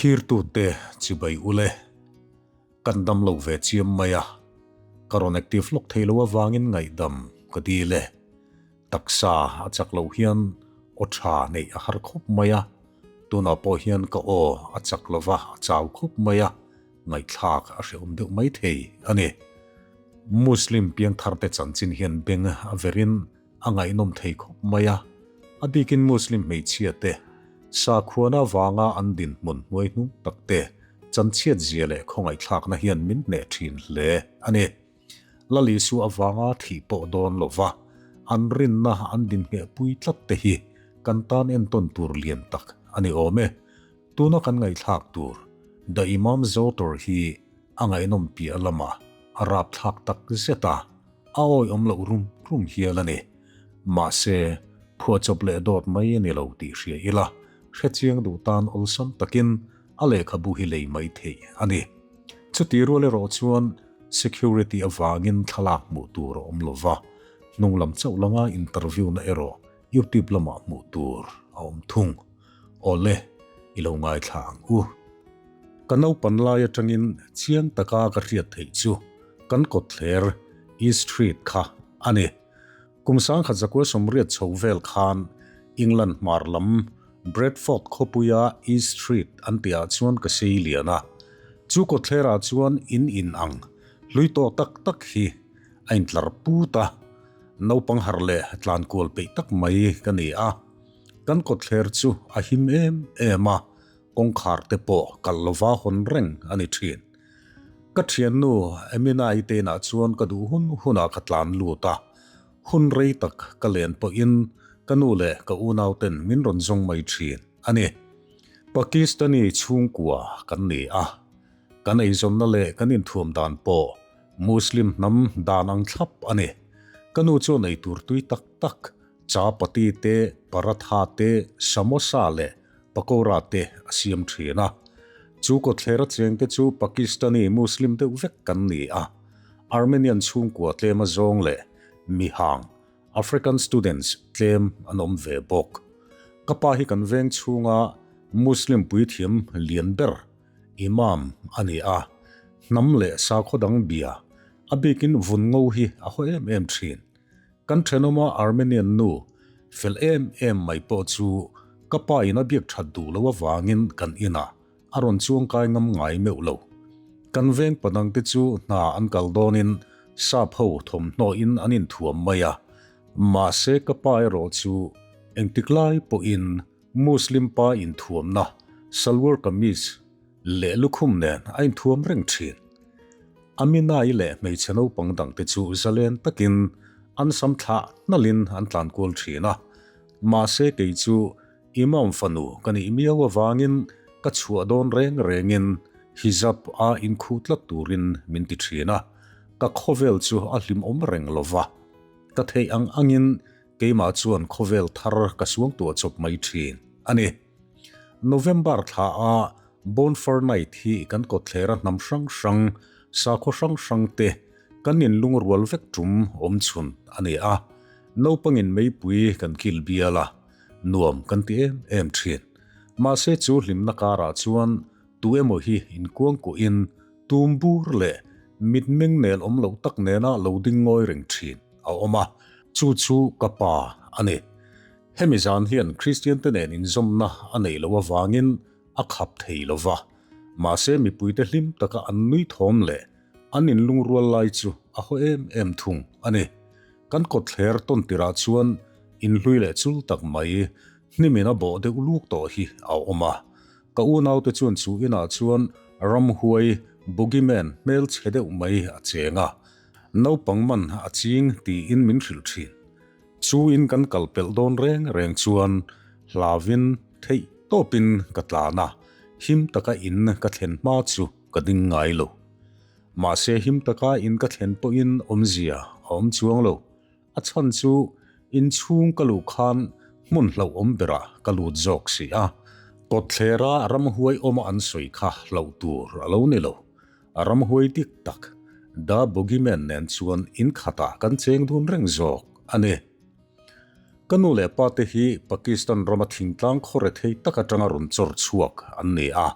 Thlirtute chibai ule. Kan dam lo ve chiam mai a, ka rawn active lawk thei lo avangin ngaihdam ka dil e. Taksa a chak loh hian aw tha neih a har khawp mai a, tunah pawh hian ka aw a chak lova a chau khawp mai a, ngaihthlak a hrehawm deuh mai thei a ni. Muslim piangtharte chanchin hian beng a verin a ngaihnawm thei khawp mai a, a bikin Muslim hmeichhia te, sakhuana vanga an dinhmun hnuai hnung tak te chanchhiat zia leh khawngaihthlakna hian min hneh thin hle a ni. Lal Isu avanga thih pawh dawn lova an rinna an dinhnehpui tlat te hi kan tan entawn tur lian tak a ni awm e. Tuna kan ngaihthlak tur The Imam Zotor hi a ngaihnawm piah lamah a rapthlak tak zet a, a awihawm loh rum rum hial a ni. Mahse, phuahchawp leh dawt mai a ni lo tih hria ila, hrechiang duh tan awlsam takin a lehkhabu hi lei mai theih a ni. Chuti rual erawh chuan security avangin thlalak hmuh tur a awm lo va, hnung lam chauh langa interview na erawh YouTube lamah hmuh tur a awm thung. Awle, i lo ngaithla ang u. Ka naupan lai atangin chiang taka ka hriat theih chu kan kawtthler East Street kha a ni. Kum 1980 chho vel khan England hmar lam Bradford khawpuia East Street an tihah chuan ka sei lian a. Chu kawtthlerah chuan in in ang hlui tawh tak tak hi a intlar put a. Naupang harh leh tlan kual peih tak mai ka ni a. Kan kawtthler chu a him em em a, kawngkhar te pawh kalh lova hawn reng a ni thin. Ka thiannu Emina-i te inah chuan ka duh hun hunah ka tlan lut a, hun rei tak ka len pawhin ka nu leh ka unau ten min rawn zawng mai thin a ni. Pakistani chhungkua kan ni a, kan eizawnna leh kan inthuam dan pawh Muslim hnam dan ang thlap a ni. Ka nu chuan eitur tui tak tak Chapati te, paratha te, samosa leh pakora te a siam thin a. Chu kawtthler a cheng te chu Pakistani Muslim deuh vek kan ni a. Armenian chhungkua tlem a zawng leh mihang, African students, tlem an awm ve bawk. Ka pa hi kan veng chhunga Muslim puithiam lian ber, Imam, a ni a. Hnam leh sakhaw dang bia, a bikin vun ngo hi a haw em em thin. Kan thenawma Armenian nu fel em em mai pawh chu ka pa in a biak that duh lo avangin kan inah a rawn chuangkai ngam ngai meuh lo. Kan veng padang te chu hna an kal dawnin sap ho thawmhnaw in an inthuam mai a, mahse ka pa erawh chu engtik lai pawhin Muslim pa inthuamna salwar kameez leh lukhum nen a inthuam reng thin. Aminai leh hmeichhe naupang dangte chu zalen takin an sam thlah hnalhin an tlan kual thin a, mahse kei chu Imam fanu ka nih miau avangin ka chhuah dawn reng rengin hijab a inkhuh tlat turin min ti thin a, ka khawvel chu a hlimawm reng lova, ka theih ang angin Keimah chuan khawvel thar ka suangtuah chawp mai thin a ni. November thla a Bonfire Night hi kan kawtthlera hnam hrang hrang, sakhaw hrang hrang te kan inlungrual vek tum awm chhun a ni a. Naupangin meipui kan kil bial a, nuam kan ti em em thin. Mahse chu hlimna karah chuan tu emaw hi inkuangkuahin tum bur leh mitmeng nel awm loh tak nena lo ding ngawi reng thin. a awm a, chu chu ka pa a ni. Hemi zan hian Kristiante nen inzawmna a neih loh avangin a khap thei lo va, mahse mipuite hlim taka an nui thawm leh an inlungrual lai chu a haw em em thung a ni. Kan kawtthler tawn tirah chuan inhlui leh chul tak mai hnimin a bawh deuh luk tawh hi a awm a. Ka unaute chuan chu inah chuan ramhuai boogeyman hmelchhe deuh mai a cheng a, Naupang man a ching tiin min hrilh thin. Chu in kan kal pelh dawn reng reng chuan hlavin theih tawpin ka tlan a, him taka in ka thlen hma chu ka ding ngai lo. Mahse him taka in ka thlen pawhin awmzia a awm chuang lo. A chhan chu inchhung ka luh khan hmun hlauhawm berah ka lut zawk si a, kawtthlera ramhuai awma an sawi kha hlauh tur a lo ni lo. A ramhuai dik tak, Da Bogeyman nen chuan in khatah kan cheng dun reng zawk a ni. Ka nu leh pa te hi Pakistan rama thingtlang khaw rethei tak atanga rawn chawr chhuak an ni a.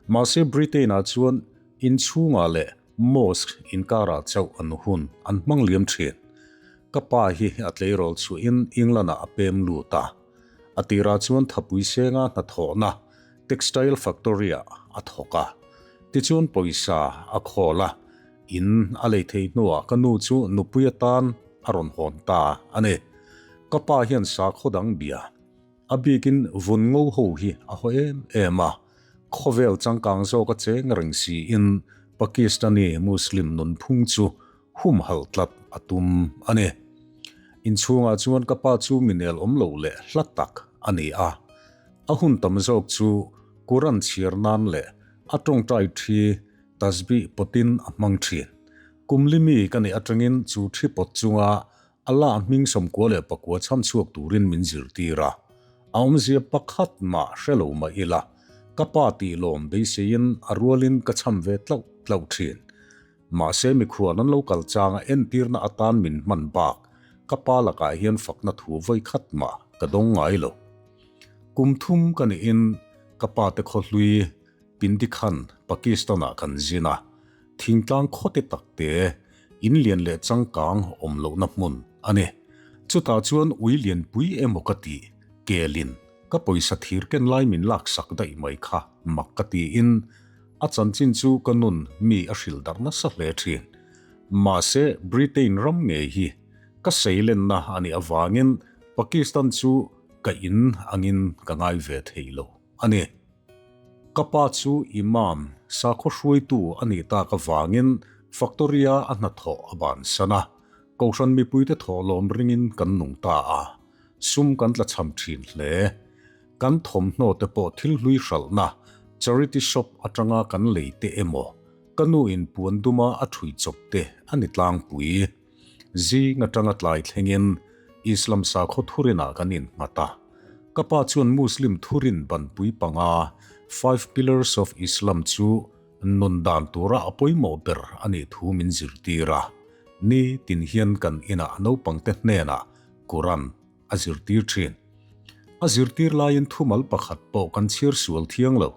Mahse Britain-ah chuan inchhungah leh mosque inkarah chauh an hun an hmang liam thin. Ka pa hi a tleirawl chhuahin England-ah a pem lut a. A tirah chuan thapui senga hnathawhna textile factory-ah a thawk a. Tichuan pawisa a khawl a, in a lei thei hnuah ka nu chu nupui atan a rawn hawn ta a ni. Ka pa hian sakhaw dang bia. A bikin vun ngo ho hi a haw em em a, khawvel changkang zawk a cheng reng siin Pakistani Muslim nunphung chu humhalh tlat a tum a ni. Inchhungah chuan ka pa chu minel awm lo leh hla tak a ni a, a hun tam zawk chu Quran chhiar nan leh a tawngtai thi tasbih pawtin a hmang thin. Kum li mi ka nih atangin chu thi pawt chunga Allah hming 99 chham chhuak turin min zirtir a, a awmzia pakhat mah hre lo mah ila, ka pa tih lawm beiseiin a rualin ka chham ve tlauh tlauh thin. Mahse mikhual an lo kal changa entirna atan min hman bak ka pa lakah hian fakna thu vawi khat mah ka dawng ngai lo. Kum thum ka nihin ka pa te khawhlui Pindi khan Pakistan-ah kan zin a, thingtlang khawte takte, in lian leh changkang awm lohna hmun a ni. Chutah chuan ui lianpui emaw ka tih, kelin ka pawisa thir ken lai min laksak daih mai kha mak ka tiin a chanchin chu ka nun mi a hrilh darh nasa hle thin. Mahse, Britain ram ngei hi ka seilenna a nih avangin Pakistan chu ka in angin ka ngai ve thei lo a ni. Ka pa chu Imam, sakhaw hruaitu a nih tak avangin factory-a a hnathawh a bansan a, Kohhran mipuite thawhlawm ringin kan nung ta a, sum kan tlachham thin hle. Kan thawmhnaw te pawh thil hlui hralhna, charity shop, atanga kan lei te emaw, ka nu in puan duma a ṭhui chawp te a ni tlangpui. Zing atanga tlai thlengin Islam sakhaw thurinah kan innghat a. Ka pa chuan Muslim thurin banpui panga, Five Pillars of Islam, chu nun dan tura a pawimawh ber a nih thu min zirtir a. Ni tin hian kan inah naupangte hnenah Quran a zirtir thin. A zirtir laiin thumal pakhat pawh kan chhiar sual thiang lo.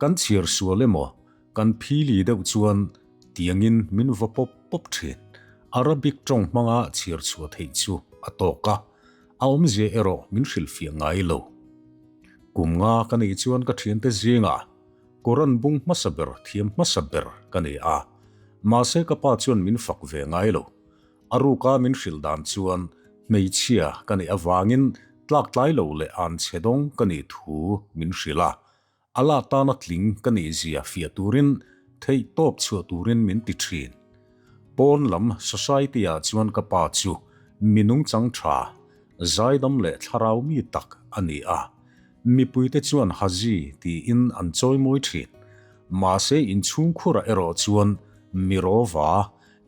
Kan chhiar sual emaw Kan phili deuh chuan tiangin min va pawp pawp thin. Arabic tawng hmanga chhiar chhuah theih chu a tawk a, a awmzia erawh min hrilhfiah ngai lo. Kum nga ka nih chuan ka thiante zingah Quran bung hmasa ber thiam hmasa ber ka ni a, mahse ka pa chuan min fak ve ngai lo. A ruka min hrilh dan chuan hmeichhia ka nih avangin tlaktlai lo leh anchhe dawng ka nih thu min hrilh a, Allah tana tling ka nih zia fiah turin theih tawp chhuah turin min ti thin. Pawn lam society ah chuan ka pa chu mi nungchang tha, zaidam leh thlarau mi tak a ni a. Mipuite chuan Haji tiin an chawimawi thin. Mahse inchhungkhurah erawh chuan mi rawva,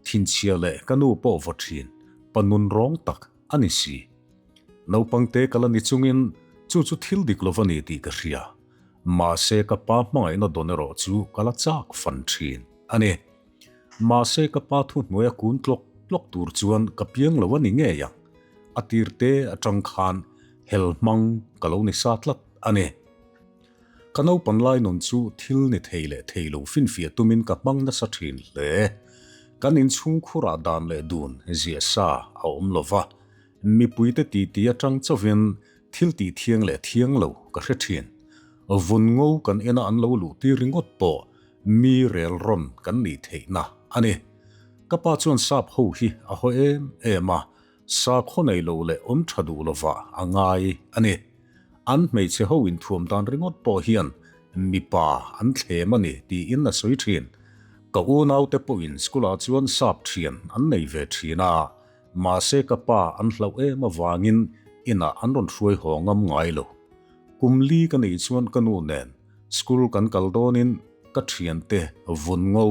thinchhia leh ka nu pawh vaw thin, pa nunrawng tak a ni si. Naupangte ka la ni chungin chu chu thil dik lo va ni tih ka hria. Mahse ka pa hmangaihna dawn erawh chu ka la chak fan thin a ni. Mahse ka pa thuhnuaia kun tlawk tlawk tur chuan ka piang lo a ni ngei ang. A tirte atang khan hel hmang ka lo ni sa tlat a ni. Ka naupan lai nun chu thil ni thei leh thei lo finfiah tumin ka hmang nasa thin hle. Kan inchhungkhurah dan leh dun ziah sa a awm lo va, Mipuite titi atang chauhin thil tih thiang leh thiang lo ka hre thin. Vun ngo kan ena an lo luh tir ringawt pawh mi rel rawn kan nih theihna a ni. Ka pa chuan sap ho hi a haw em em a, sakhaw nei lo leh awm tha duh lovah a ngai a ni. An hmeichhe ho inthuam dan ringawt pawh hian mipa an thlem a ni tiin a sawi thin. Ka unaute pawhin school-ah chuan sap thian an nei ve thin a, Mahse ka pa an hlauh em avangin inah an rawn hruai haw ngam ngai lo. Kum li ka neih chuan ka nu nen school kan kal dawnin ka thiante Vun Ngo,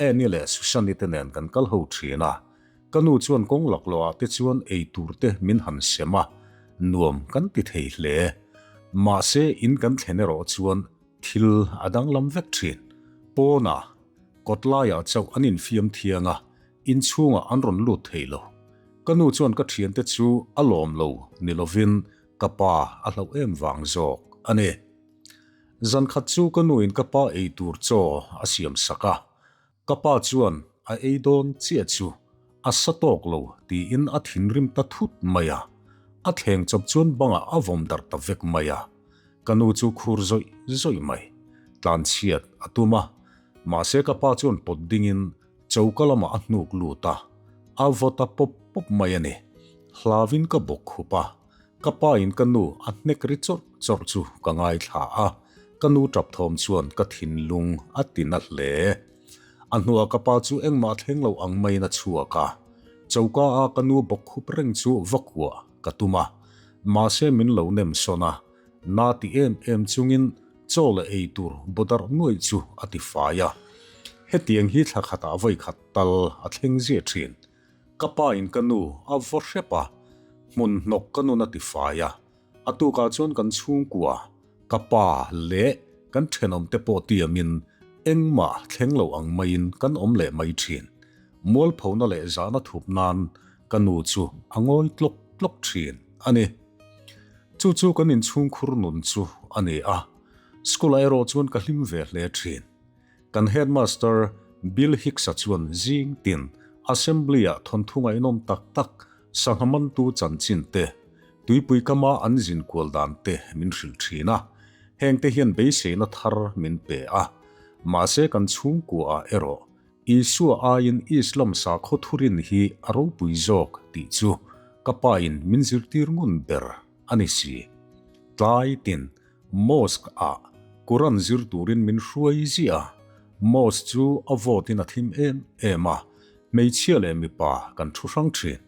Annie leh Sushani te nen kan kal ho thin a. Ka nu chuan kawng laklawh ah te chuan ei tur te min han sem a, nuam kan ti thei hle. Mahse in kan thlen erawh chuan thil a danglam vek thin. Pawnah, kawtlaiah chauh an infiam thiang a, Inchhungah an rawn lut thei lo. Ka nu chuan ka thiante chu a lawm lo ni lovin ka pa a hlauh em vang zawk a ni. Zan khat chu ka nuin ka pa ei tur chaw a siam sak a, ka pa chuan a ei dawn chiah chu a sa tawk lo tiin a thinrim ta thut mai a, a thleng chawp chuan bangah a vawm darh ta vek mai a, ka nu chu khur zawih zawih mai. Tlanchhiat a tum a, mahse ka pa chuan pawt dingin Choka lamah a hnuk lut a, a vaw ta pawp pawp mai a ni. Hlauin ka bawk khup a, ka pa in ka nu a hnek ri chawrh chawrh chu ka ngaithla a, ka nu tap thawm chuan ka thinlung a ti na hle. A hnuah ka pa chu engmah thleng lo ang maiin a chhuak a, choka a ka nu bawk khup reng chu va kuah ka tum a, mahse min lo nem sawn a, na ti em em chungin Chaw leh ei tur bawdarh nuaih chu a ti fai a. Hetiang hi thla khatah vawi khat tal a thleng ziah thin. Ka pa in ka nu a vaw hrep a, hmun hnawk ka nun a ti fai a. A tukah chuan kan chhungkua, ka pa leh kan thenawm te pawh tiamin engmah thleng lo ang maiin kan awm leh mai thin. Mualphona leh zahna thup nan ka nu chu a ngawi tlawk tlawk thin a ni. Chu chu kan inchhungkhur nun chu a ni a, school-ah erawh chuan ka hlim ve hle thin. Kan headmaster Bill Hicks-a chuan zing tin assembly-ah thawnthu ngaihnawm tak tak, sangha mantu chanchin te, tuipui kama an zin kual dan te min hrilh thin a, hengte hian beiseina thar min pe a. Mahse kan chhungkuaah erawh Isua aiin Islam sakhaw thurin hi a ropui zawk tih chu ka pain min zirtir ngun ber a ni si. Tlai tin Mosque ah Quran zir turin min hruai ziah a, Mosque chu a vawt in a thim em em a, hmeichhia leh mipa kan thu hrang thin.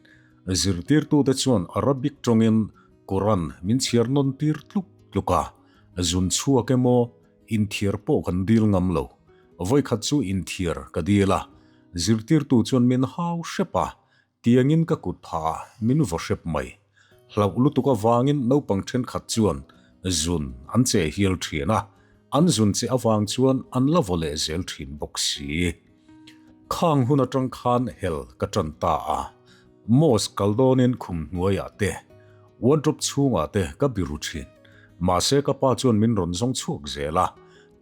Zirtirtute chuan Arabic tawngin Quran min chhiar nawn tir tluk tluk a, zun chhuak emaw Inthiar pawh kan dil ngam lo. Vawikhat chu inthiar ka dil a, zirtirtu chuan min hau hrep a, tiangin ka kut phah a, min vaw hrep mai. Hlauh lutuk avangin naupang thenkhat chuan zun an che hial thin a, an zun che avang chuan an la vaw leh zel thin bawk si. Khang hun atang khan hel ka tan ta a, Mosque kal dawnin khum hnuaiah te, Wardrobe chhungah te ka biru thin. Mahse ka pa chuan min rawn zawng chhuak zel a,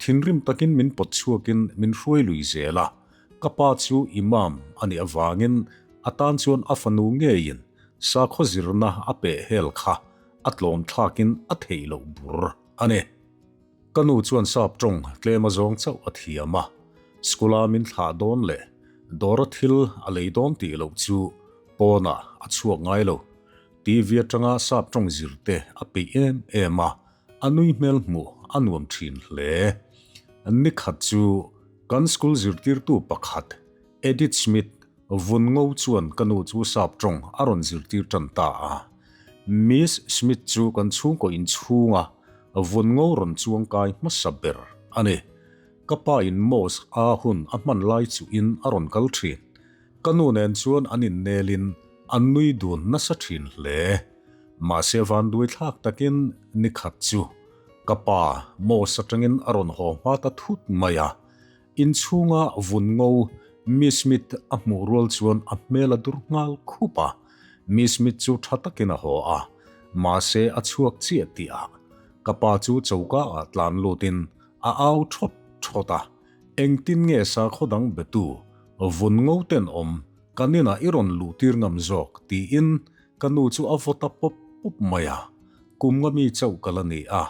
thinrim takin min pawt chhuakin min hruai lui zel a. Ka pa chu Imam a nih avangin a tan chuan a fanu ngeiin sakhaw zirna a peh hel kha a tlawm thlakin a theih loh bur a ni. Ka nu chuan sap tawng tlem a zawng chauh a thiam a, school-a min thlah dawn leh dawra thil a lei dawn tih loh chu pawnah a chhuak ngai lo. TV atanga sap tawng zir te a peih em em a, a nui hmel hmuh a nuam thin hle. Nikhat chu kan school zirtirtu pakhat Edith Smith vun ngo chuan ka nu chu sap tawng a rawn zirtir tan ta a. Miss Smith chu kan chhungkaw inchhunga vun ngo rawn chuang kai hmasa ber a ni. Ka pa in mosque a hun a hman lai chuhin a rawn kal thin. Ka nu nen chuan an innelin an nui dun nasa thin hle. Mahse vanduai thlak takin ni khat chu ka pa Mos atangin a rawn haw hma ta thut mai a. Inchhunga vun ngo Miss Smith a hmuh rual chuan a hmel a dur nghal khup a. Miss Smith chu tha takin a haw a, mahse a chhuak chiah tih ah ka pa chu choka ah tlan lutin a au thawt thawt a. Engtin nge sakhaw dang betu vun ngo ten awm kan inah i rawn luh tir ngam zawk tiin ka nu chu a vaw ta pawp pawp mai a, kum nga mi chauh ka la ni a,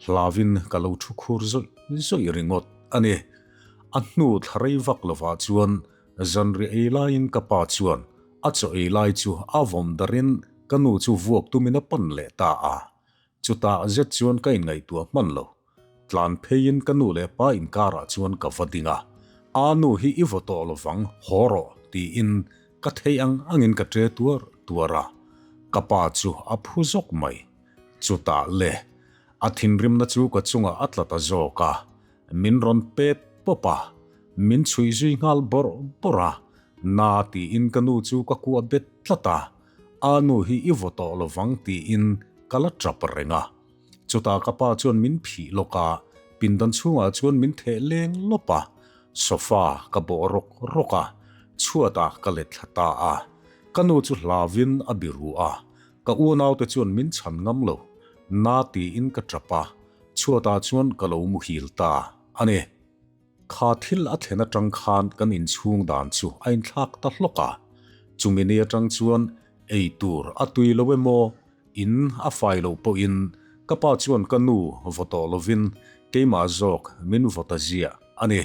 hlauin ka lo thu khur zawih zawih ringawt a ni. A hnu thla rei vak lovah chuan zanriah ei laiin ka pa chuan a chaw ei lai chu a vawm darin ka nu chu vuak tumin a pan leh ta a, chutah zet chuan ka inngaihtuah hman lo. Tlan pheiin ka nu leh pa inkarah chuan ka va ding a, A nu hi i vaw tawh lovang, haw rawh, tiin ka theih ang angin ka ṭe tuar tuar a. Ka pa chu a phu zawk mai. Chutah le, a thinrimna chu ka chungah a tla ta zawk a, min rawn pet pawp a, min chhuih zui nghal bawrh bawrh a, Na tiin ka nu chu ka kuah bet tlat a, A nu hi i vaw tawh lovang, tiin ka la ṭap reng a. Chutah ka pa chuan min phih lawk a, pindan chhungah chuan min theh leng lawp a, sofa ka bawh rawk rawk a, chhuatah ka let thla ta a. Ka nu chu hlauin a biru a, ka unaute chuan min chhan ngam lo, na tiin ka tap a. Chhuatah chuan ka lo muhil ta a ni. Kha thil a thlen atang khan kan inchhung dan chu a inthlak ta hlawk a. Chumi ni atang chuan ei tur a tui lo emaw, in a fai loh pawhin ka pa chuan ka nu vaw tawh lovin keimah zawk min vaw ta ziah a ni.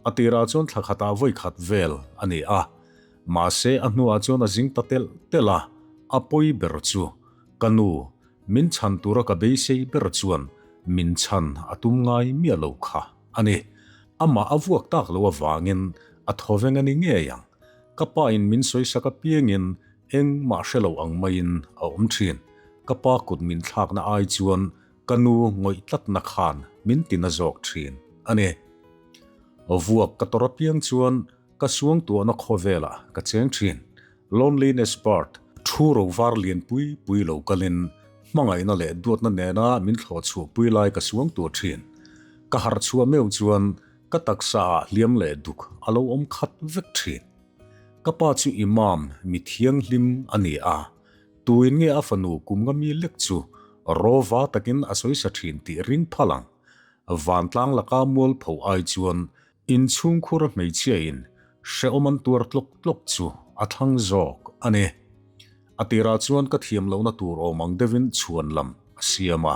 A tirah chuan thla khatah vawi khat vel a ni a, mahse a hnuah chuan a zing ta telh telh a, a pawi ber chu ka nu Min chhan tura ka beisei ber chuan min chhan a tum ngai miah lo kha a ni. Amah a vuak tak lo avangin a thaw veng a ni ngei ang. Ka pa in min sawisak apiangin engmah hre lo ang maiin a awm thin. Ka pa kut min thlakna ai chuan ka nu ngawih tlatna khan min tina zawk thin a ni. Vuak ka tawrh apiang chuan Ka suangtuahna khawvelah ka cheng thin. Loneliness Bird, thu ro var lian pui pui lo kalin hmangaihna leh duatna nena min thlawh chhuah pui lai ka suangtuah thin. Ka harh chhuah meuh chuan ka taksa ah hliam leh duk a lo awm khat vek thin. Ka pa chu Imam mi thianghlim a ni a, tuin nge a fanu kum nga mi lek chu rawva takin a sawisa thin tih ring phal ang. Vantlang laka mualpho ai chuan Inchhungkhur hmeichhia in hrehawm an tuar tlawk tlawk chu a thlang zawk a ni. A tirah chuan ka thiam lohna tur awm ang deuhin chhuan lam a siam a,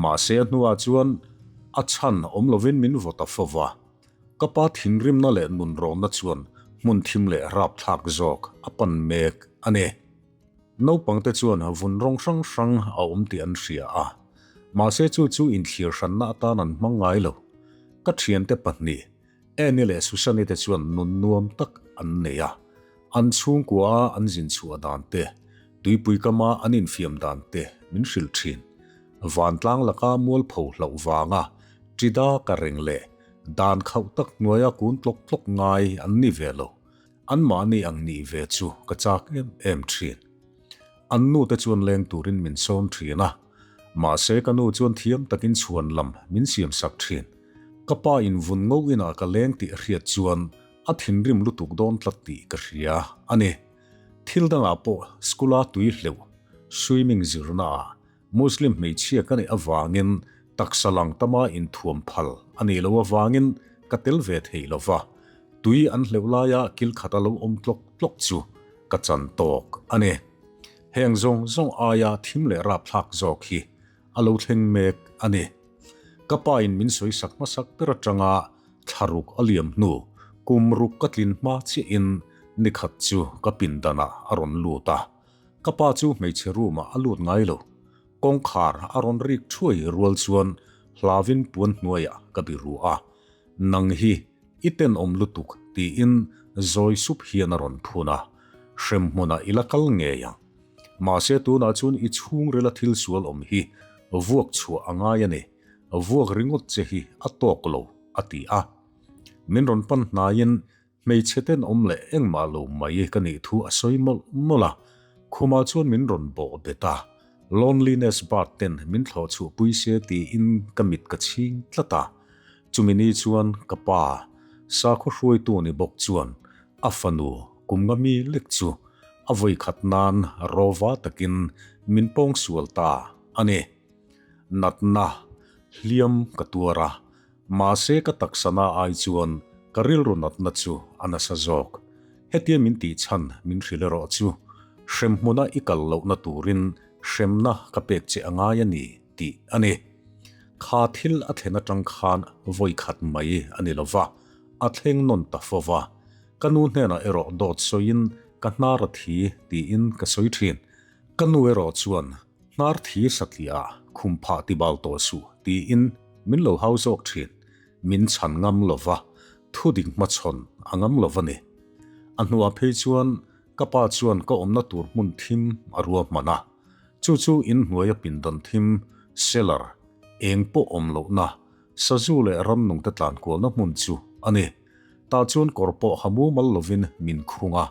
mahse a hnuah chuan a chhan awm lovin min vaw ta fo va. Ka pa thinrimna leh nunrawnna chuan hmun thim leh rapthlak zawk a pan mek a ni. Naupangte chuan vun rawng hrang hrang a awm tih an hria a, mahse chu chu inthlir hranna atan an hmang ngai lo. Ka thiante pahnih, Annie leh Susan-i te chuan nun nuam tak an nei a, an chhungkua a an zin chhuah dan te, tuipui kama an infiam dan te min hrilh thin. Vantlang laka mualpho hlauh vanga ṭida ka reng leh dan khauh tak hnuaia kun tlawk tlawk ngai an ni ve lo. Anmahni ang nih ve chu ka chak em em thin. An nu te chuan leng turin min sawm thin a, mahse ka nu chuan thiam takin chhuan lam min siam sak thin. Ka pa in vun ngo inah ka leng tih a hriat chuan a thinrim lutuk dawn tlat tih ka hria a ni. Thil dangah pawh school a tui hleuh, swimming zirna ah Muslim hmeichhia ka nih avangin taksa lang tama inthuam phal a nih loh avangin ka tel ve thei lo va, tui an hleuh laia kil khat a lo awm tlawk tlawk chu ka chan tawk a ni. Heng zawng zawng aia thim leh rapthlak zawk hi a lo thleng mek a ni. Ka pa in min sawisak hmasak ber atanga thlaruk a liam hnu kum ruk ka tlin hma chiahin nikhat chu ka pindanah a rawn lut a. Ka pa chu hmeichhe room ah a lut ngai lo. Kawngkhar a rawn rik thuai rual chuan hlavin puan hnuaiah ka bi ru a. Nang hi i tenawm lutuk tiin zawi sup hian a rawn phun a. Hrem hmunah i la kal ngei ang. Mahse tunah chuan i chhungrila thil sual awm hi vuak chhuah a ngai a ni. Vuak ringawt che hi a tawk lo a ti a. Min rawn pan hnaiin Hmeichhe tenawm leh engmah lo mai ka nih thu a sawi mawlh mawlh a, khumah chuan min rawn bawh bet a, Loneliness Bird ten min thlawh chhuah pui se tiin ka mit ka chhing tlat a. Chumi ni chuan ka pa, sakhaw hruaitu ni bawk chuan a fanu kum nga mi lek chu a vawi khat nan rawva takin min pawng sual ta a ni. Natna hliam ka tuar a, Mahse ka taksana ai chuan ka rilru natna chu a nasa zawk. Hetia min tih chhan min hrilh erawh chu hremhmuna i kal lohna turin hremna ka pek che a ngai a ni tih a ni. Kha thil a thlen atang khan vawi khat mai a ni lova, a thleng nawn ta fo va. Ka nu hnenah erawh dawt sawiin ka hnar a thi tiin ka sawi thin. Ka nu erawh chuan Hnar thi satliah ah khum phah ti bal tawh suh tiin min lo hau zawk thin. Min chhan ngam lova, thu dik hmachhawn a ngam lo va ni. A hnuah phei chuan ka pa chuan ka awmna tur hmun thim a ruahman a. Chu chu inhnuaia pindan thim, cellar, eng pawh awm lohna, sazu leh ramnungte tlankualna hmun chu a ni. Tah chuan kawr pawh ha mumal lovin min khung a,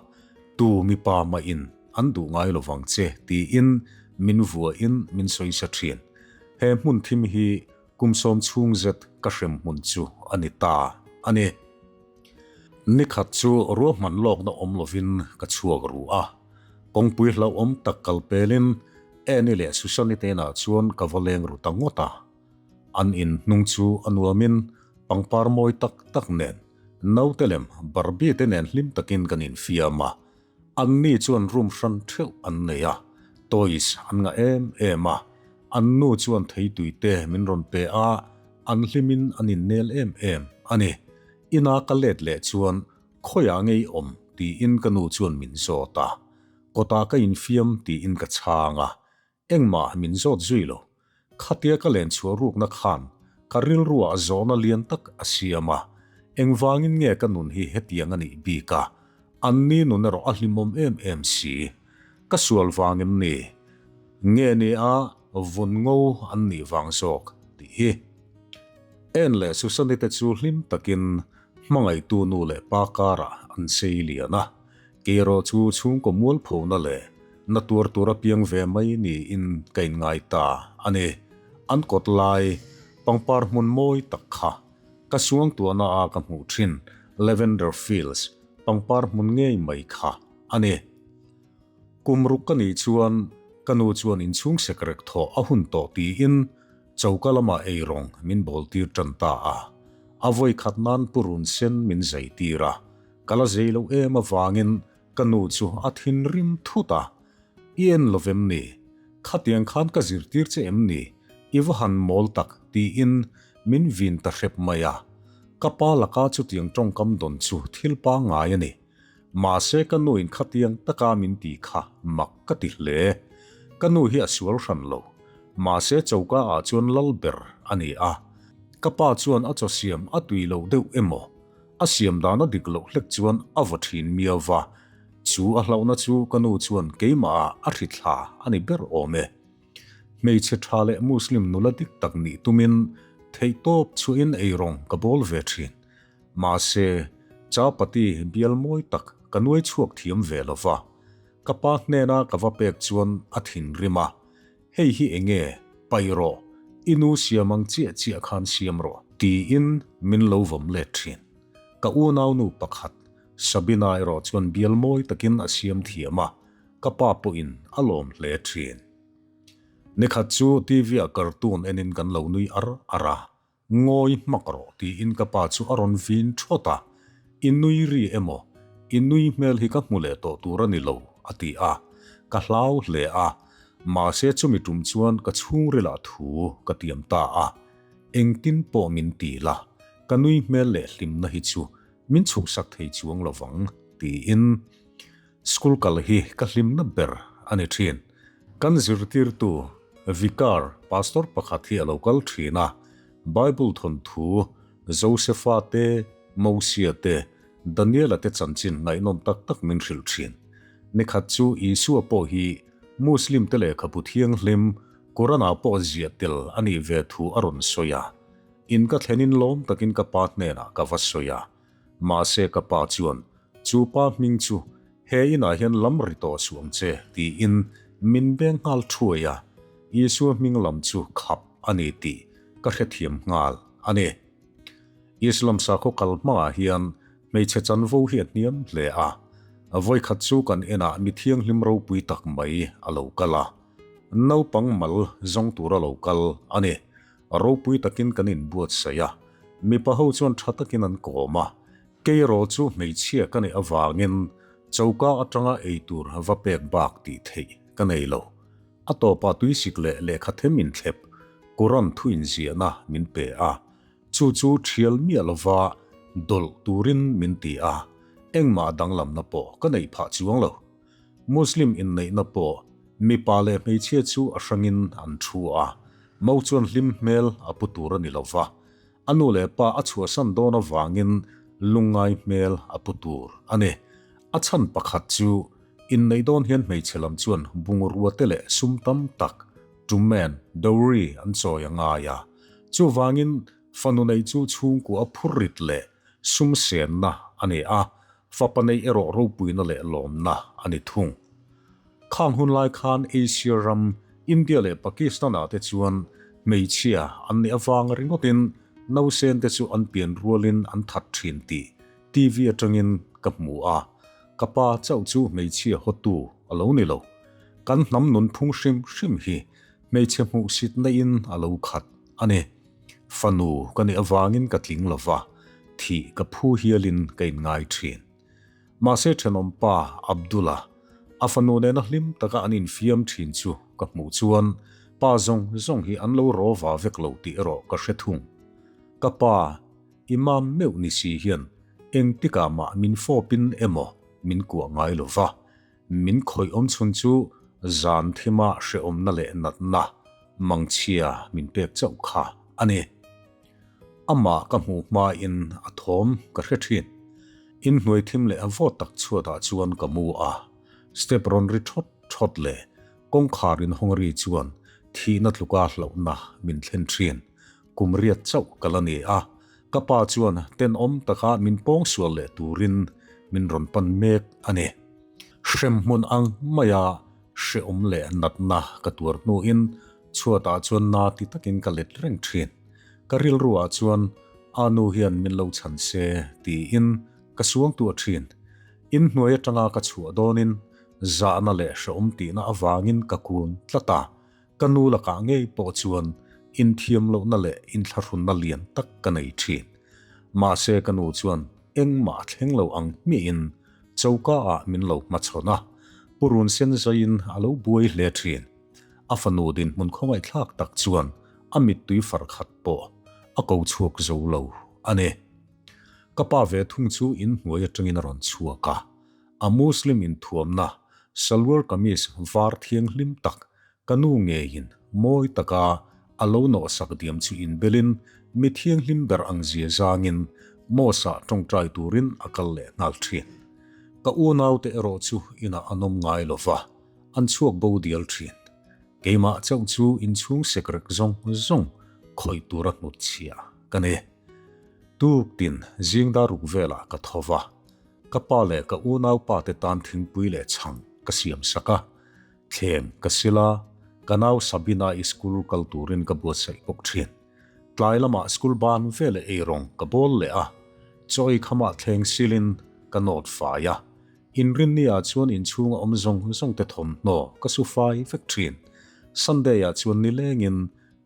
tu mipa mahin an duh ngai lovang che tiin min vuahin min sawisa thin. He hmun thim hi kum sawm chhung zet ka hrem hmun chu a ni ta a ni. Nikhat chu ruahman lawkna awm lovin ka chhuak ru a, kawngpui hlauhawm tak kal pelin Annie leh Susan-i te inah chuan ka va leng ru ta ngawt a. An in hnung chu a nuamin pangpar mawi tak tak nen naute lem Barbie te nen hlim takin kan infiam a. Anni chuan room hran theuh an nei a, toys an ngah em em a. An nu chuan theitui te min rawn pe a, an hlimin an innel em em a ni. Ina ka let leh chuan khawiah ngei awm tiin ka nu chuan min zawt a. Kawtah ka infiam tiin ka chhang a, Engmah min zawt zui lo. Khatia ka len chhuah rukna khan ka rilruah zawhna lian tak a siam a, engvangin nge ka nun hi hetiang a nih bik a, anni nun erawh a hlimawm em em si. Ka sual vang em ni? Nge ni a vun ngo an nih vang zawk tih hi. En leh Susani te chu hlim takin hmangaihtu nu leh pa karah an sei lian a. Keiraw chu chhungkaw mualphona leh na tuar tur a piang ve mai niin ka inngai ta a ni. An kawt lai pangpar hmun mawi tak kha ka suangtuahna a ka hmuh thin Lavender Fields pangpar hmun ngei mai kha a ni. Kum ruk ka nih chuan ka nu chuan inchhung sekrek thawh a hun tawh tiin choka lamah eirawng min bawl tir tan ta a. A vawi khat nan purun sen min zai tir a. Ka la zei loh em avangin ka nu chu a thinrim thut a, I en lo vem ni? Khatiang khan ka zirtir che em ni? I va han mawl tak tiin min vin ta hrep mai a. Ka pa laka chutiang tawngkam dawn chu thil pangngai a ni. Mahse ka nuin khatiang taka min ti kha mak ka ti hle. Ka nu hi a sual hran lo. Mahse choka ah chuan lal ber a ni a. Ka pa chuan a chaw siam a tui lo deuh emaw? A siam dan a dik loh hlek chuan a vaw thin miau va, chu a hlauhna chu ka nu chuan keimahah a hri thla a ni ber awm e. Hmeichhe tha leh Muslim nula dik tak nih tumin theihtawp chhuahin eirawng ka bawl ve thin. Mahse, chapati bial mawi tak ka nuai chhuak thiam ve lo va, ka pa hnena ka va pek chuan a thinrim a, Hei hi enge? Pai rawh, i nu siam ang chiah chiah khan siam rawh, tiin min lo vawm let thin. Ka unaunu pakhat, Sabina erawh chuan bial mawi takin a siam thiam a, ka pa pawhin a lawm hle thin. Nikhat chu TV-ah cartoon enin kan lo nui ar ar a, Ngawi hmak rawh tiin ka pa chu a rawn vin thawt a, I nui ri emaw, i nui hmel hi ka hmu leh tawh tur a ni lo a ti a, ka hlau hle a, mahse chumi tum chuan ka chhungrilah thu ka tiam ta a, engtin pawh min ti la, ka nui hmel leh hlimna hi chu min chhuhsak thei chuang lo vang tiin School kal hi ka hlimna ber a ni thin. Kan zirtirtu, Vicar, Pastor pakhat hi a lo kal thin a, Bible thawnthu, Josefa te, Mosia te, Daniela te chanchin ngaihnawm tak tak min hrilh thin. Nikhat chu Isua pawh hi Muslim te lehkhabu thianghlim, Quran-ah pawh ziah tel a nih ve thu a rawn sawi a. In ka thlenin lawm takin ka pa hnenah ka va sawi a. Mahse ka pa chuan, Chu pa hming chu he inah hian lam ri tawh suh ang che, tiin min beng nghal thuai a, Isua hming lam chu khap a ni tih ka hrethiam nghal a ni. Islam sakhaw kal hmangah hian hmeichhe chanvo hi a hniam hle a, vawikhat chu kan enah mi thianghlim ropui tak mai a lo kal a, naupang mal zawng tura lo kal a ni. Ropui takin kan inbuatsaih a, mipa ho chuan tha takin an kawm a, keiraw chu hmeichhia ka neih avangin choka atanga eitur va pek bak tih theih ka nei lo. A tawpah tuisik leh lehkha them inthlep Quran thu inziahna min pe a, chu chu thial miah lova dawlh turin min ti a, engmah danglamna pawh ka neih phah chuang lo. Muslim inneihna pawh mipa leh hmeichhia chu a hrangin an thu a, Mo chuan hlim hmel a pu tur a ni lo va, a nu leh pa a chhuahsan dawn avangin lungngai hmel a pu tur a ni. A chhan pakhat chu inneih dawn hian hmeichhe lam chuan bungrua te leh sum tam tak, tumen, dowry, an chawi a ngai a, chuvangin fanu neih chu chhungkua a phurrit leh sum senna a ni a, fapa neih erawh ropuina leh lawmna a ni thung. Khang hun lai khan Asia ram, India leh Pakistan-ah te chuan hmeichhia an nih avang ringawtin nausen te chu an pian rualin an that thin tih TV atangin ka hmu a, ka pa chauh chu hmeichhia hawtu a lo ni lo. Kan hnam nunphung hrim hrim hi hmeichhe hmuhsitna in a lo khat a ni. Fanu ka nih avangin ka tling lo va, thih ka phu hialin ka inngai thin. Mahse thenawmpa Abdul-a, a fanu nena hlim taka an infiam thin chu ka hmuh chuan pa zawng zawng hi an lo rawva vek lo tih erawh ka hre thung. Ka pa, Imam meuh ni si hian engtikah mah min fawpin emaw min kuah ngai lo va, min khawih awm chhun chu zan thima hrehawmna leh natna mangchhia min pek chauh kha a ni. Amah ka hmuh hmain a thawm ka hre thin. Inhnuai thim leh a vawt tak chhuatah chuan ka mu a, step rawn ri thawt thawt leh kawngkhar inhawng ri chuan thihna tluka hlauhna min thlen thin. Kum riat chauh ka la ni a, ka pa chuan tenawm taka min pawngsual leh turin min rawn pan mek a ni. Hremhmun ang maia hrehawm leh natna ka tuar hnuin chhuatah chuan na ti takin ka let reng thin. Ka rilruah chuan a nu hian min lo chhan se tiin ka suangtuah thin. Inhnuai atanga ka chhuah dawnin zahna leh hrehawm tihna avangin ka kun tlat a, Ka nu lakah ngei pawh chuan inthiam lohna leh inthlahrunna lian tak ka nei thin. Mahse ka nu chuan engmah a thleng lo ang hmiahin choka ah min lo hmachhawn a, purun sen zaiin a lo buai hle thin. A fanu dinhmun khawngaihthlak tak chuan a mittui far khat pawh a ko chhuak zo lo a ni. Ka pa ve thung chu inhnuai atangin a rawn chhuak a, A Muslim inthuamna salwar kameez var thianghlim tak ka nu ngeiin mawi taka a lo nawhsak diam chu inbelin mi thianghlim ber ang zia zangin Mosque-ah tawngtai turin a kal leh nghal thin. Ka unaute erawh chu inah an awm ngai lo va, an chhuak bo dial thin. Keimah chauh chu inchhung sekrek zawng zawng khawih tura hnutchhiah ka ni. Tuktin zingdar ruk velah ka tho va. Ka pa leh ka unaupa te tan thingpui leh chhang ka siam sak a, thleng ka sil a, ka nau Sabina i school kal turin ka buatsaih bawk thin. Tlai lamah school ban veleh eirawng ka bawl leh a, chaw ei khamah thleng silin ka nawt fai a, inrinni ah chuan inchhunga awm zawng zawng te thawmhnaw ka su fai vek thin. Sunday ah chuan nilengin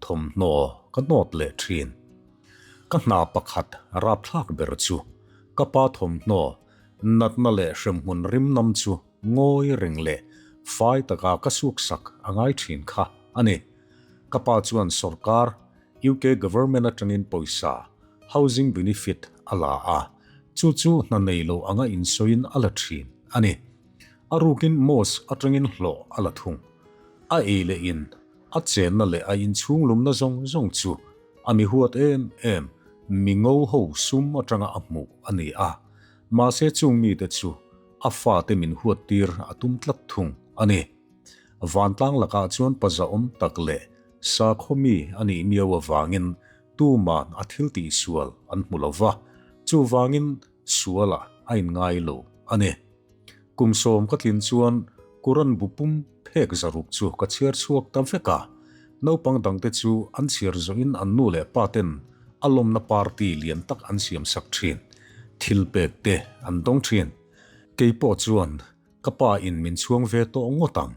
thawmhnaw ka nawt leh thin. Ka hna pakhat rapthlak ber chu ka pa thawmhnaw natna leh hremhmun rimnam chu ngawi reng leh fai taka ka suksak a ngai thin kha a ni. Ka pa chuan sorkar, UK government atangin pawisa, housing benefit, a la a, chu chu hna nei lo anga insawiin a la thin a ni. A rukin mosque atangin hlawh a la thung. A ei leh in A chenna leh a inchhung lumna zawng zawng chu a mi huat em em, mi ngo ho sum atanga a hmuh a ni a. Mahse chung mite chu a fate min huat tir a tum tlat thung a ni. Vantlang lakah chuan pazaawm tak leh sakhaw mi a nih miau avangin tuman a thil tihsual an hmu lo va, chuvangin sualah a inngai lo a ni. Kum sawm ka tlin chuan Quran bu pum phek zaruk chu ka chhiar chhuak ta vek a. Naupang dangte chu an chhiar zawhin an nu leh pa ten a lawmna party lian tak an siam sak thin. Thil pek te an dawng thin. Kei pawh chuan ka pa in min chhuang ve tawh ngawt ang,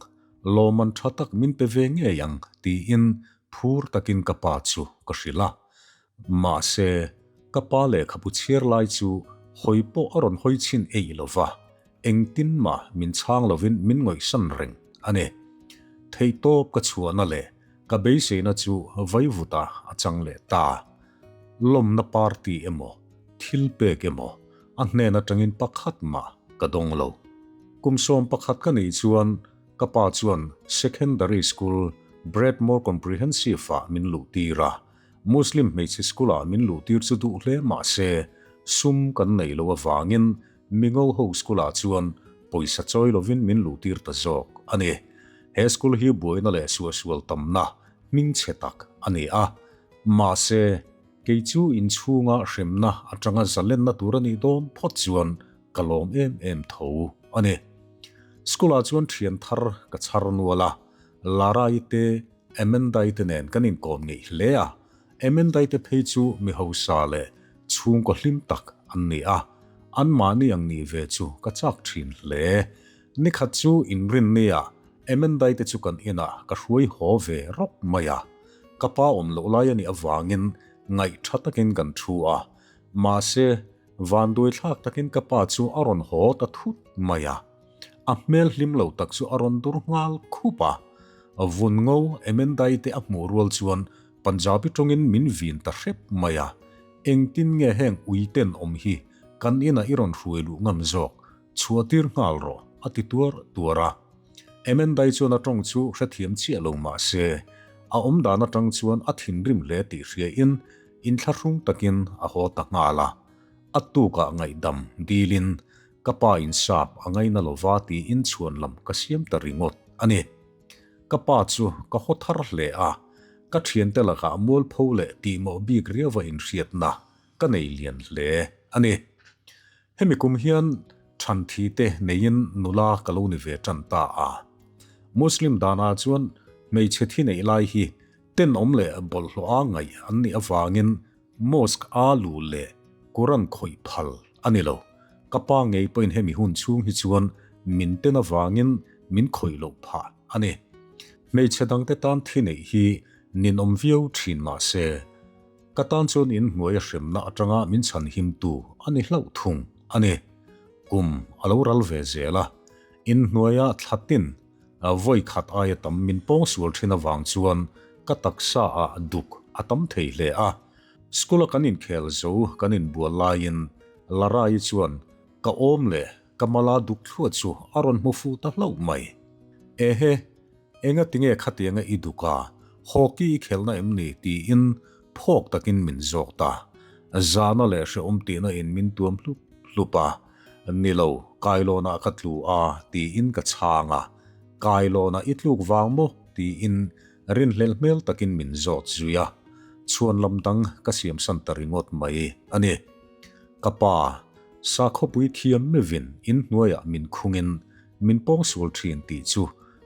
lawman tha tak min pe ve ngei ang tiin phur takin ka pa chu ka hrilh a. Mahse, ka pa lehkhabu chhiar lai chu hawi pawh a rawn hawi chhin eih lo va, engtin mah min chhang lovin min ngawihsan reng a ni. Theihtawp ka chhuahna leh ka beiseina chu vaivuta a chang leh ta. Lawmna party emaw, thil pek emaw a hnen atangin pakhat mah ka dawng lo. Kum 11 ka nih chuan ka pa chuan Secondary School Bradmore Comprehensive-ah min luhtir a. Muslim hmeichhe school-ah min luhtir chu duh hle mah se, sum kan neih loh avangin Mingo ho school-ah chuan pawisa chawi lovin min luhtir ta zawk a ni. He school hi buaina leh suahsual tamna hmingchhe tak a ni a. Mahse, kei chu inchhunga hremna atanga zalenna tur a nih dawn phawt chuan ka lawm em em tho a ni. School-ah chuan thian thar ka chhar nual a, Lara-i te Amanda-i te nen kan inkawm ngeih hle a, Amanda-i te phei chu mi hausa leh chhungkaw hlim tak an ni a, anmahni ang nih ve chu ka chak thin hle. Nikhat chu inrinnia Amanda-i te chu kan inah ka hruai haw ve rawk mai a, ka pa awm loh lai a nih avangin Ngaih tha takin kan thu a, mahse, vanduai thlak takin ka pa chu a rawn haw ta thut mai a. A hmel hlim lo tak chu a rawn dur nghal khup a. Vun ngo Emendai te a hmuh rual chuan Punjabi tawngin min vin ta hrep mai a. Engtin nge heng ui ten awm hi kan inah i rawn hruai luh ngam zawk? Chhuah tir nghal rawh, a ti tuar tuar a. Emendai chuan a tawng chu hrethiam chiah lo mah se, a awm dan atang chuan a thinrim hle tih hriain inthlahrung takin a haw ta nghal a. A tukah ngaihdam dilin ka pa in sap a ngaina lova tiin chhuan lam ka siam ta ringawt a ni. Ka pa chu ka haw thar hle a, ka thiante lakah mualpho leh tihmawh bik riauva inhriatna ka nei lian hle a ni. Hemi kum hian thanthi te neiin nula ka lo ni ve tan ta a. Muslim danah chuan hmeichhe thi neih lai hi tenawm leh bawlhhlawh a ngaih an nih avangin mosque a luh leh Quran khawih phal a ni lo. Ka pa ngei pawhin hemi hun chhung hi chuan min ten avangin min khawih loh phah a ni. Hmeichhe dangte tan thi neih hi ninawm viau thin mah se, Ka tan chuan in hnuai a hremna atanga min chhan himtu a ni hlauh thung a ni. Kum a lo ral ve zel a, in hnuaia thlatin vawi khat aia tam min pawng sual thin avang chuan ka taksa ah duk a tam thei hle a. School a kan inkhel zo kan inbual laiin Lara-i chuan ka awm leh ka mala duk thluah chu a rawn hmu fuh ta hlauh mai. Ehe! Enga tinge khatianga i duk a, hockey i khelhna em ni? tiin phawk takin min zawk ta. Zana leh hrehawm tihna in min tuam hlup hlup a, Ni lo, kailawnah ka tlu a, tiin ka chhang a. Kailawnah i tluk vang maw? tiin rinhlelh hmel takin min zawt zui a. Chhuan lam dang ka siamsan ta ringawt mai a ni. Ka pa, sakhawpui thiam mevin inhnuaiah min khungin Min pawngsual thin tih chu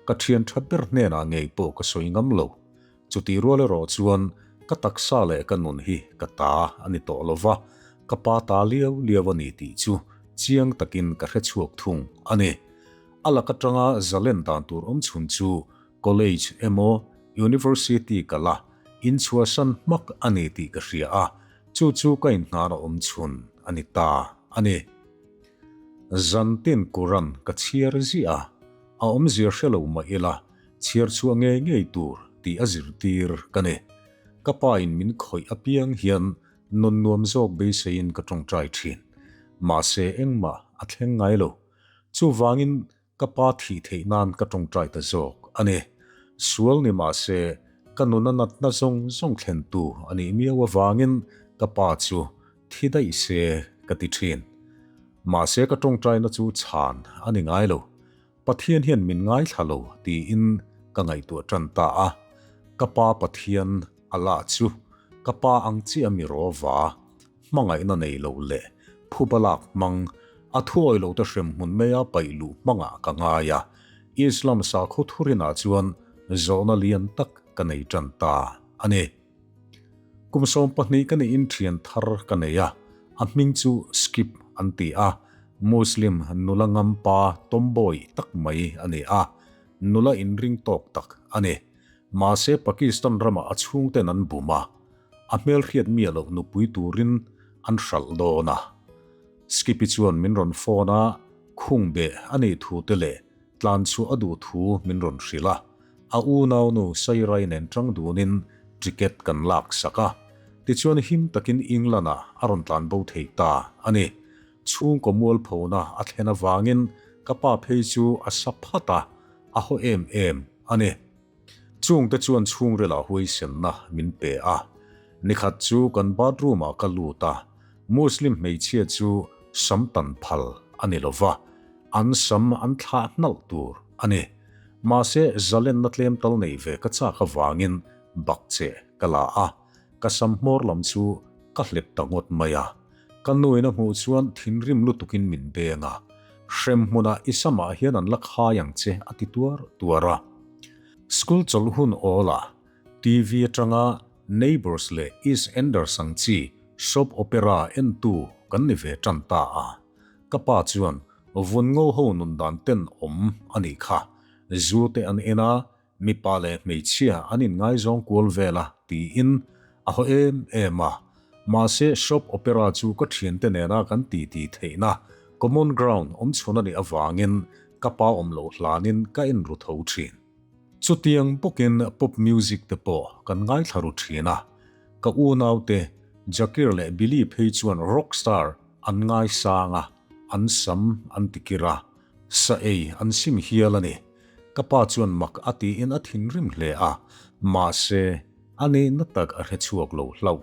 ka thian tha ber hnenah ngei pawh ka sawi ngam lo. Chutih rual erawh chuan ka taksa leh ka nun hi ka ta a ni tawh lo va, ka pa ta liau liau a ni tih chu chiang takin ka hre chhuak thung a ni. A lak atanga zalen dan tur awm chhun chu college emaw university kala inchhuahsan hmak a ni tih ka hria a, chu chu ka inhnghana awm chhun a ni ta a ni. Zantin Quran ka chhiar ziah a, a awmzia hre lo mah ila chhiar chhuah ngei ngei tur tih a zirtir ka ni. Ka pa in min khawih apiang hian nun nuam zawk beiseiin ka tawngtai thin. Mahse engmah a thleng ngai lo. Chuvangin Ka pa thih theih nan ka tawngtai ta zawk a ni. Sual ni mah se, ka nuna natna zawng zawng thlentu a nih miau avangin ka pa chu thi daih se ka ti thin. Mahse ka tawngtaina chu chhan a ni ngai lo. Pathian hian min ngaithla lo tiin ka ngaihtuah tan ta a. Ka pa Pathian Allah chu ka pa ang chiah mi rawva Hmangaihna nei lo leh phuba lak hmang, a thuawi lo te hremhmun maia paih luh hmangah ka ngai a, Islam sakhaw thurinah chuan zawhna lian tak ka nei tan ta a ni. Kum 12 ka nih in thian thar ka nei a, a hming chu Skip an ti a, Muslim nula ngampa tomboy tak mai a ni a, nula inring tawk tak a ni. Mahse Pakistan ramah a chhungten an bum a, A hmelhriat miah loh nupui turin an hralh dawn a. Skippy chuan min rawn phone a, khung beh a nih thu te leh tlan chhuah a duh thu min rawn hrilh a. A unaunu Sairai nen tang dunin ticket kan lak sak a. Tichuan him takin England ah a rawn tlan bo thei ta a ni. Chhungkaw mualphona a thlen avangin ka pa phei chu a sa phat a, a haw em em a ni. Chungte chuan chhungrilah huaisenna min pe a. Nikhat chu kan bathroom ah ka lut a, Muslim hmeichhia chu sam tan phal a ni lova, an sam an thlah hnalh tur a ni. Mahse zalenna tlem tal nei ve ka chak avangin bakcheh ka la a, ka sam hmawr lam chu ka hlep ta ngawt mai a. Ka nuin a hmuh chuan thinrim lutukin min beng a, Hrem hmunah i samah hian an la khai ang che a ti tuar tuar a. School chawlh hun awlah TV atanga Neighbours leh EastEnders ang chi soap opera entu kan ni ve tan ta a. Ka pa chuan vun ngo ho nun dan ten awm a nih kha, zu te an en a, Mipa leh hmeichhia an inngaizawng kual vel a, tiin a haw em em a. Mahse soap opera chu ka thiante nena kan titi theihna common ground awm chhun a nih avangin ka pa awm loh hlanin ka en ru tho thin. Chutiang bawkin pop music te pawh kan ngaithla ru thin a, ka unaute Jakir leh Billy phei chuan rock star an ngaisang a, an sam an tikir a, sa ei an sim hial a ni. Ka pa chuan mak a tiin a thinrim hle a, mahse a nihna tak a hre chhuak lo hlauh.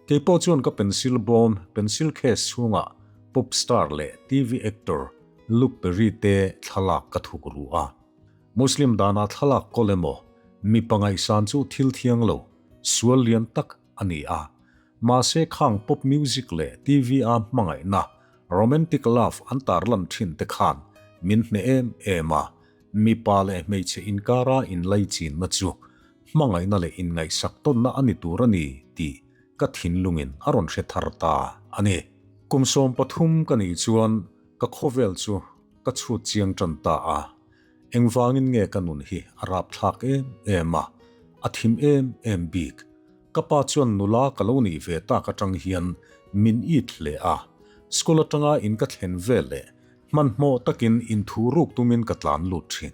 Kei pawh chuan ka pencil bawm, pencil case chhungah pop star leh TV actor Luke Perry te thlalak ka thuk ru a. Muslim danah thlalak kawl emaw, mipa ngaihsan chu thil thiang lo, sual lian tak a ni a. Mahse khang pop music leh TV a hmangaihna, romantic love an tarlan thin te khan min hneh em em a, mipa leh hmeichhe inkara inlaichinna chu hmangaihna leh inngaihsak tawnna a ni tur a ni tih ka thinlungin a rawn hre thar ta a ni. Kum 13 ka nih chuan ka khawvel chu ka chhut chiang tan ta a, engvangin nge ka nun hi a rapthlak em em a, a thim em em bik. Ka pa chuan nula ka lo nih ve tak atang hian min it hle a, school atanga in ka thlen vel leh hmanhmawh takin inthu ruk tumin ka tlan lut thin.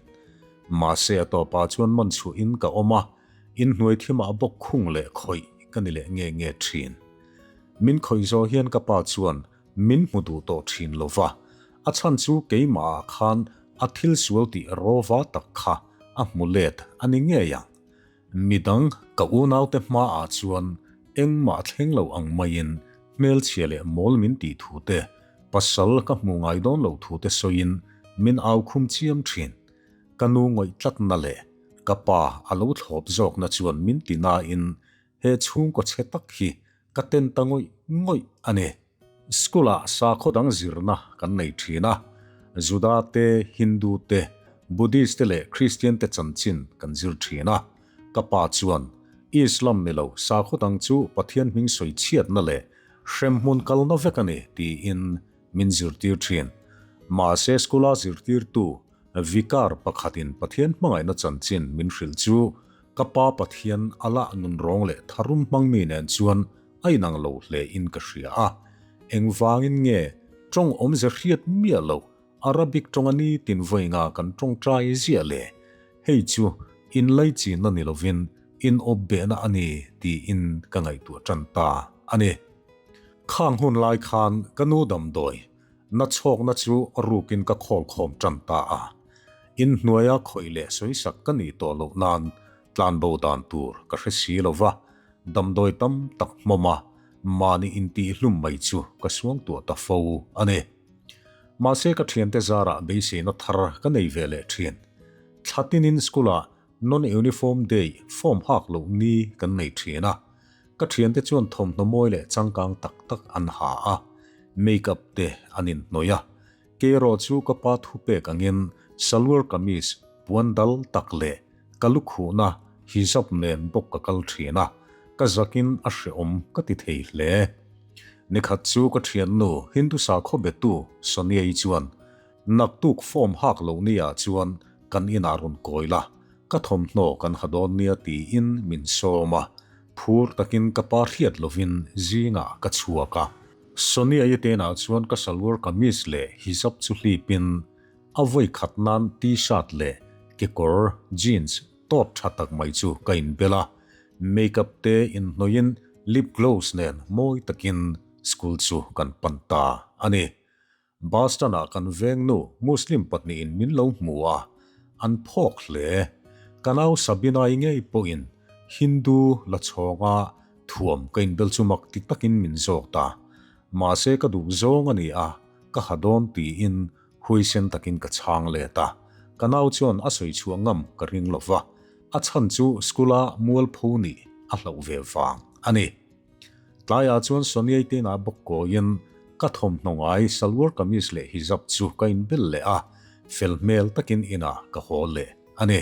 Mahse a tawpah chuan man chhuahin ka awm a, inhnuai thimah bawk khung leh khawih ka ni leh nge nge thin. Min khawih zawh hian ka pa chuan Min hmu duh tawh thin lo va, a chhan chu keimahah khan a thil sual tih rawva tak kha a hmu let a ni ngei ang. Midang ka unaute hmaah chuan engmah thleng lo ang maiin hmelchhia leh mawl min tih thu te, pasal ka hmu ngai dawn lo thu te sawiin min au khum chiam thin. Ka nu ngawih tlatna leh ka pa a lo thlawp zawkna chuan min ti nain he chhungkaw chhe tak hi Ka ten ta ngawih ngawih a ni. School ah sakhaw dang zirna kan nei thin a, Juda te, Hindu te, Buddhist te leh Christian te chanchin kan zir thin a. Ka pa chuan, Islam ni lo sakhaw dang chu Pathian hming sawi chhiatna leh hremhmun kalna vek a ni tiin min zirtir thin. Mahse school a zirtirtu Vicar pakhatin Pathian hmangaihna chanchin min hrilh chu ka pa Pathian a lah nunrawng leh tharum hmang mi nen chuan a inang lo hle in ka hria a. Engvangin nge tawng awmze hriat miah loh Arabic tawnga nitin vawiinga kan tawngtai ziah le? Hei chu inlaichinna ni lovin inawpbehna a ni tiin ka ngaihtuah tan ta a ni. Khang hun lai khan ka nu damdawi Na chhawkna chu rukin ka khawl khawm tan ta a. Inhnuaia khawih leh sawisak ka nih tawh loh nan tlanbo dan tur ka hre si lo va, damdawi tam tak hmawm a, mahni intihhlum mai chu ka suangtuah ta fo a ni. Mahse ka thiante zarah beiseina thar ka nei ve leh thin. Thla tinin school-ah Non-uniform day, form hak loh ni kan nei thin a. Ka thiante chuan thawmhnaw mawi leh changkang tak tak an ha a, make-up te an inhnawih a. Kei erawh chu ka pa thupek angin salwar kameez puan dal tak leh ka lukhuhna hijab nen bawk ka kal thin a, ka zakin a hrehawm ka ti thei hle. Nikhat chu ka thiannu Hindu sakhaw betu Sonia-i chuan Naktuk form hak loh ni ah chuan kan inah rawn kawi la, ka thawmhnaw kan ha dawn nia tiin min sawm a, phur takin ka pa hriat lovin zingah ka chhuak a. Sonia-i tenah chuan ka salwar kameez leh hijab chu hlipin a vawi khat nan t-shirt leh kekawr jeans tawt tha tak mai chu ka inbel a, makeup te inhnawihin lip gloss nen mawi takin school chu kan pan ta a ni. Bus stand-ah kan veng nu Muslim pahnihin min lo hmu a, an phawk hle. Ka nau Sabina-i ngei pawhin Hindu la chhawnga thuam ka inbel chu mak ti takin min zawk ta. Mahse ka duh zawng a ni a, ka ha dawn tiin huaisen takin ka chhang let a. Ka nau chuan a sawi chhuah ngam ka ring lo va, a chhan chu school-a mualpho nih a hlauh ve vang a ni. Tlaiah chuan Soniai te inah bawk kawiin ka thawmhnaw ngai salwar kameez leh hijab chu ka inbel leh a, fel hmel takin inah ka haw leh a ni.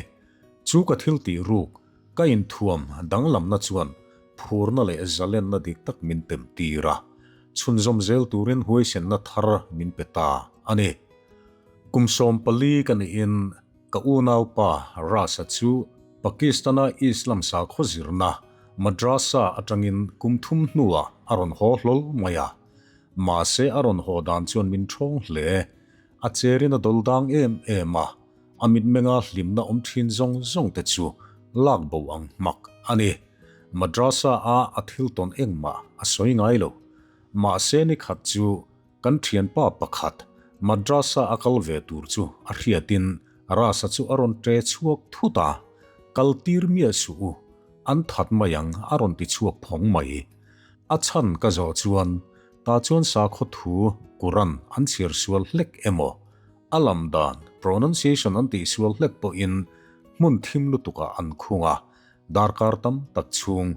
Chu ka thil tih ruk, ka inthuam danglamna chuan phurna leh zalenna dik tak min tem tir a, chhunzawm zel turin huaisenna thar min pe ta a ni. Kum 14 ka nihin Ka unaupa Rasa chu Pakistan-a Islam sakhaw zirna Madrasa atangin kum thum hnuah a rawn haw hlawl mai a. Mahse a rawn haw dan chuan min ṭhawng hle. A cherin a dawl dang em em a, a mitmenga hlimna awm ṭhin zawng zawng te chu lak bo ang hmak a ni. Madrasa a a thil tawn engmah a sawi ngai lo. Mahse ni khat chu Kan thianpa pakhat Madrasa a kal ve tur chu a hriatin Rasa chu a rawn ṭe chhuak thut a, Kal tir miah suh u, an that mai ang a rawn ti chhuak phawng mai. A chhan ka zawh chuan tah chuan sakhaw thu Quran an chhiar sual hlek emaw, a lam dan, pronunciation, an tih sual hlek pawhin hmun thim lutukah an khung a, darkar tam tak chhung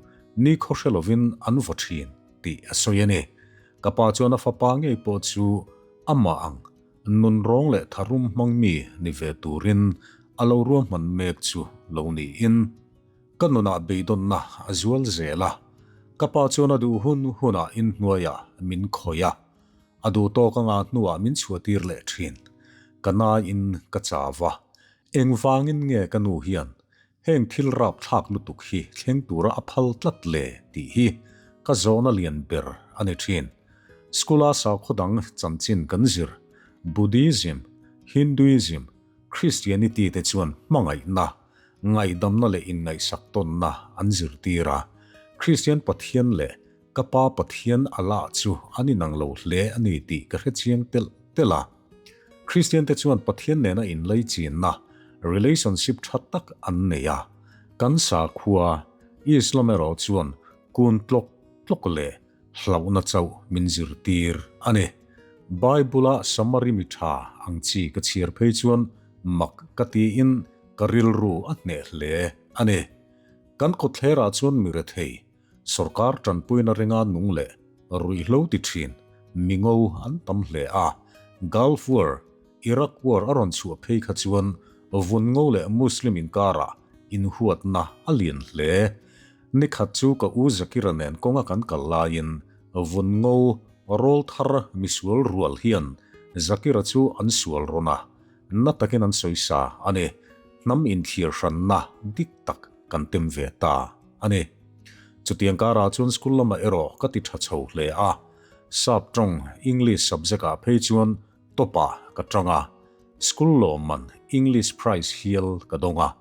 nikhaw hre lovin an vaw thin tih a sawi a ni. Ka pa chuan a fapa ngei pawh chu amah ang nunrawng leh tharum hmang mi ni ve turin a lo ruahman mek chu lo niin ka nunah beidawnna a zual zel a. Ka pa chuan a duh hun hunah inhnuaiah min khawih a, a duh tawk anga hnuah min chhuahtir leh thin. Ka naiin ka chau a, engvangin nge ka nu hian Heng thil rapthlak lutuk hi thleng tura a phal tlat le tih hi ka zawhna lian ber a ni thin. School-a sakhaw dang chanchin kan zir, Buddhism, Hinduism, Christianity te chuan hmangaihna, ngaihdamna leh inngaihsak tawnna an zirtir a. Kristian Pathian leh ka Pa Pathian Allah chu an inang lo hle a ni tih ka hrechiang telh telh a. Kristian te chuan Pathian nena inlaichinna, relationship, tha tak an nei a. Kan sakhua, Islam erawh chuan kun tlawk tlawk leh hlauhna chauh min zirtir a ni. Bible-a Samari mi tha ang chi ka chhiar phei chuan mak ka tiin ka rilru a hneh hle a ni. Kan kawtthlerah chuan mi rethei, Sorkar tanpuina ringa nung leh ruihhlo ti thin mingo an tam hle a, Gulf War, Iraq War a rawn chhuah phei kha chuan vun ngo leh Muslim inkarah inhuatna a lian hle. Nikhat chu ka u Zakira nen kawnga kan kal laiin vun ngo rawl thar misual rual hian Zakira chu an sual rawn a, na takin an sawisa a ni. Hnam inthlir hranna dik tak kan tem ve ta a ni. Chutiang karah chuan school lamah erawh ka ti tha chho hle a, Sap tawng, English subject ah phei chuan top ah ka tang a, school lawmman, English prize, hial ka dawng a,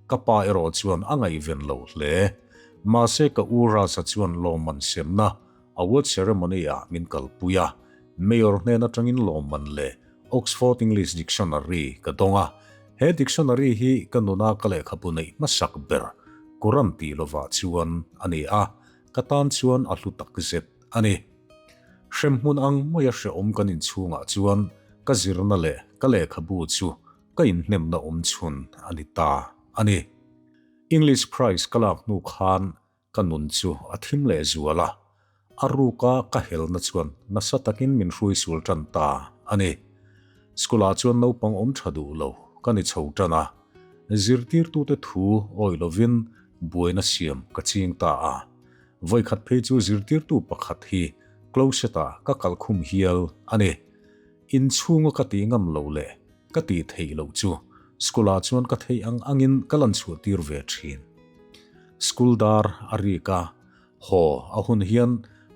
ka pa erawh chuan a ngaihven lo hle. Mahse ka u Raza chuan lawmman semna, award ceremony, ah min kalpui a, Mayor hnen atangin lawmman leh Oxford English Dictionary ka dawng a, he dictionary hi ka nuna ka lehkhabu neih hmasak ber Quran tih lovah chuan a ni a, ka tan chuan a hlu tak zet a ni. Hremhmun ang maia hrehawm kan inchhungah chuan ka zirna leh ka lehkhabu chu ka inhnemna awm chhun a ni ta a ni. English Prize ka lak hnu khan Ka nun chu a thim leh zual a, a ruka ka helna chuan nasa takin min hrui sual tan ta a ni. School-ah chuan naupang awm tha duh lo ka ni chho tan a, zirtirtute thu awi lovin buaina siam ka ching ta a. Vawikhat phei chu zirtirtu pakhat hi closet-ah ka kalkhum hial a ni. Inchhunga ka tih ngam loh leh Ka tih theih loh chu school-ah chuan ka theih ang angin ka lan chhuah tir ve thin. School dar a rik a, haw a hun hian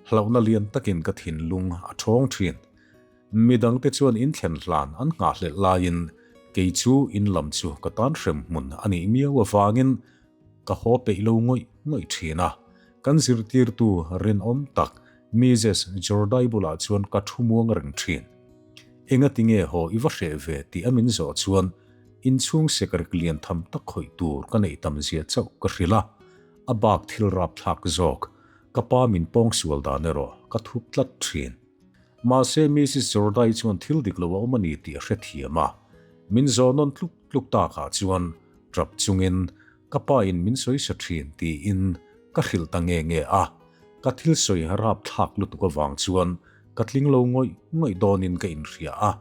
hlauhna lian takin ka thinlung a thawng thin. Midangte chuan inthlen hlan an nghahhlelh laiin kei chu in lam chu ka tan hrem hmun a nih miau avangin ka haw peih lo ngawih ngawih thin a. Kan zirtirtu rinawm tak Mrs. Jordai bulah chuan ka thu muang reng thin. Engati nge haw i va hreh ve tih a min zawh chuan inchhung sekrek lian tham tak khawih tur ka neih tam zia chauh ka hrilh a, a bak thil rapthlak zawk ka pa min pawng sual dan erawh ka thup tlat thin. Mahse Mrs Jordai chuan thil dik lo a awm a ni tih a hrethiam a, min zawh nawn tluk tluk takah chuan tap chungin ka pa in min sawi sa thin tiin ka hrilh ta nge nge a, ka thil sawi rapthlak lutuk avang chuan Ka tling lo ngawih ngawih dawnin ka inhria a,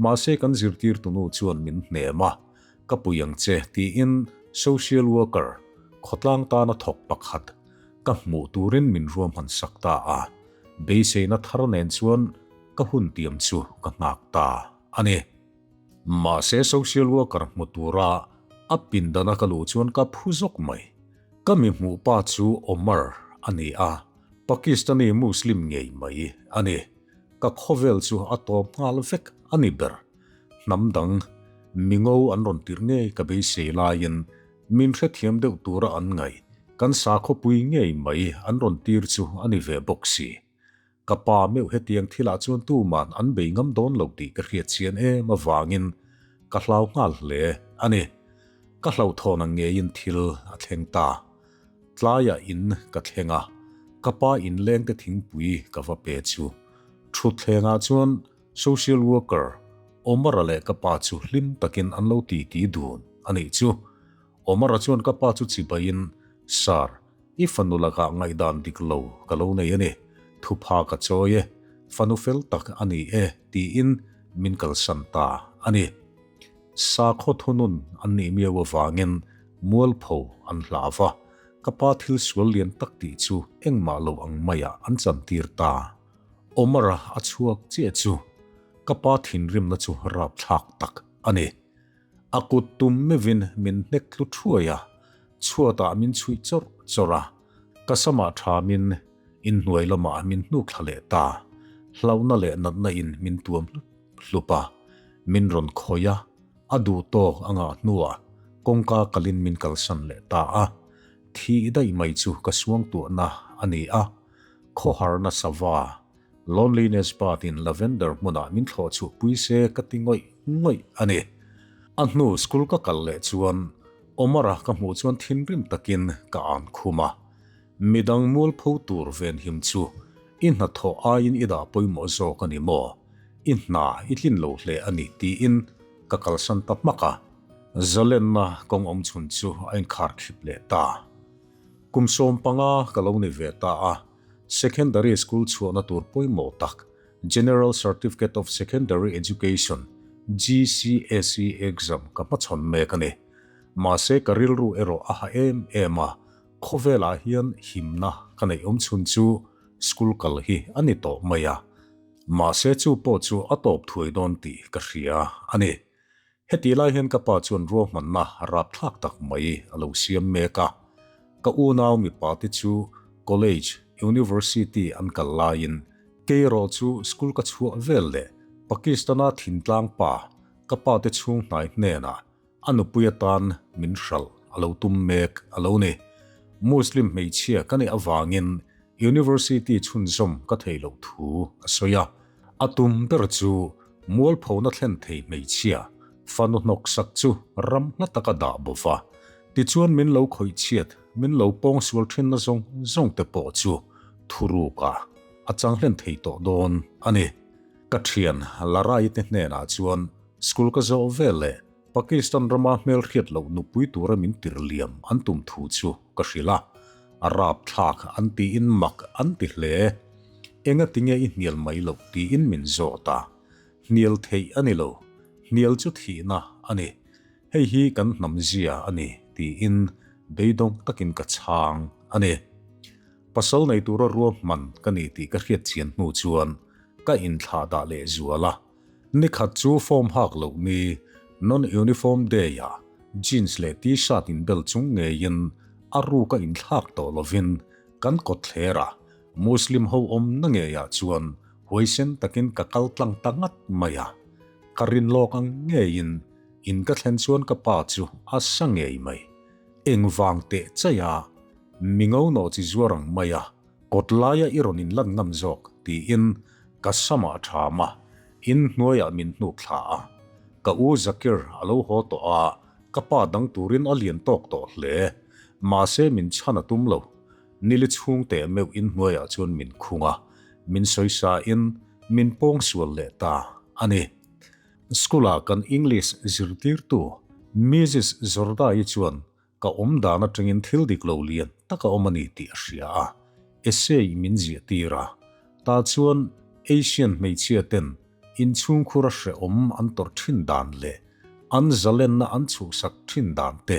mahse kan zirtirtunu chuan min hnem a, ka pui ang che tiin social worker, khawtlang tana thawk pakhat, ka hmuh turin min ruahman sak ta a, beiseina thar nen chuan ka hun tiam chu ka nghak ta a ni. Mahse social worker hmu tura a pindana ka luh chuan ka phu zawk mai. Ka mi hmuh pa chu Omar a ni a, Pakistani Muslim ngei mai a ni. Ka khawvel chu a tawp nghal vek a ni ber. Hnam dang, mingo an rawn tirh ngei ka beisei laiin min hrethiam deuh tura an ngaih, kan sakhawpui ngei mai an rawn tir chu a ni ve bawk si. Ka pa meuh hetiang thilah chuan tuman an bei ngam dawn lo tih ka hriat chian em avangin ka hlau nghal hle a ni. Ka hlauhthawn ang ngeiin thil a thleng ta. Tlaiah in ka thleng a, ka pa inlengte thingpui ka va pe chu. Thutthlengah chuan social worker Omar-a leh ka pa chu hlim takin an lo titi dun a nih chu. Omar-a chuan ka pa chu chibaiin, Sir, i fanu lakah ngaihdan dik lo ka lo nei a ni. Thupha ka chawi e, fanu fel tak a ni e, tiin min kalsan ta a ni. Sakhaw thunun an nih miau avangin mualpho an hlau va, ka pa thil sual lian tak tih chu engmah lo ang maiah an chantir ta. Omar-a a chhuak chiah chu ka pa thinrimna chu rapthlak tak a ni. A kut tum meuhin min hnek tlu thuai a, chhuatah min chhuih chawrh chawrh a, ka samah thamin inhnuai lamah min hnuk thla leh ta. Hlauhna leh natna in min tuam hlup hlup a, min rawn khawih a, a duh tawk a ngah hnuah kawngka kalin min kalsan leh ta a. Thih daih mai chu ka suangtuahna a ni a, khawharna sava Loneliness Bird in Lavender hmunah min thlawh chhuah pui se ka ti ngawih ngawih a ni. A hnu school ka kal leh chuan Omar-a ka hmuh chuan thinrim takin ka an khum a. Midang mualpho tur venhim chu i hnathawh aiin i dah pawimawh zawk a ni maw? I hna i tlin lo hle a ni tiin ka kalsan ta hmak a. Zalenna kawng awm chhun chu a inkharkhip leh ta. Kum 15 ka lo ni ve ta a. Secondary School chhuahna tur pawimawh tak General Certificate of Secondary Education, GCSE, exam ka hmachhawn mek a ni. Mahse ka rilru erawh a ha em em a, khawvelah hian himna ka neih awm chhun chu school kal hi a ni tawh mai a. Mahse chu pawh chu a tawp thuai dawn tih ka hria a ni. Hetih lai hian ka pa chuan ruahmanna rapthlak tak mai a lo siam mek a. Ka unau mipa te chu college, university an kal laiin kei erawh chu school ka chhuah vel leh Pakistan-a thintlang pa ka pa te chhung hnai hnenah a nupui atan min hralh a lo tum mek a lo ni. Muslim hmeichhia ka nih avangin university chhunzawm ka theih loh thu a sawi a. A tum ber chu mualphona thlen thei hmeichhia fanu hnawksak chu ram hla taka dah bo va, tichuan min lo khawih chhiat, min lo pawng sual thinna zawng zawng te pawh chu thurukah a chang hlen thei tawh dawn a ni. Ka thian Larai te hnenah chuan school ka zawh vel leh Pakistan rama hmelhriat loh nupui tura min tir liam an tum thu chu ka hrilh a, a rapthlak an tiin mak an ti hle. Enga tinge i hnial mai loh tiin min zawt a, hnial theih a ni lo, hnial chu thihna a ni, hei hi kan hnam zia a ni tiin beidawng takin ka chhang a ni. Pasal nei tura ruahman ka ni tih ka hriat chian hnu chuan ka inthlah dah leh zual a, Nikhat chu form hak loh ni, non-uniform day-ah jeans leh t-shirt inbel chung ngeiin a ruk a inthlak tawh lovin kan kawtthlerah Muslim ho awmna ngeiah chuan huaisen takin ka kal tlang ta ngat mai a. Ka rin lawk ang ngeiin in ka thlen chuan ka pa chu a sa ngei mai. Engvang teh chaih a, mingo nawh chi zuar ang mai a, Kawt laia i rawn inlan ngam zawk, tiin ka samah a ṭham a, in hnuaiah min hnuk thla a. Ka u Zakir a lo haw tawh a, ka pa dang turin a lian tawk tawh hle. Mahse min chhan a tum lo. Nili chhungte meuh in hnuaiah chuan min khung a, min sawisa in min pawng sual leh ta a ni. School-ah kan English zirtirtu Misis Zordai chuan Ka awm dan atangin thil dik lo lian tak a awm a ni tih a hria a, essay min ziah tir a. Tah chuan Asian hmeichhia ten inchhungkhur a hrehawm an tawrh thin dan leh an zalenna an chhuhsak thin dan te,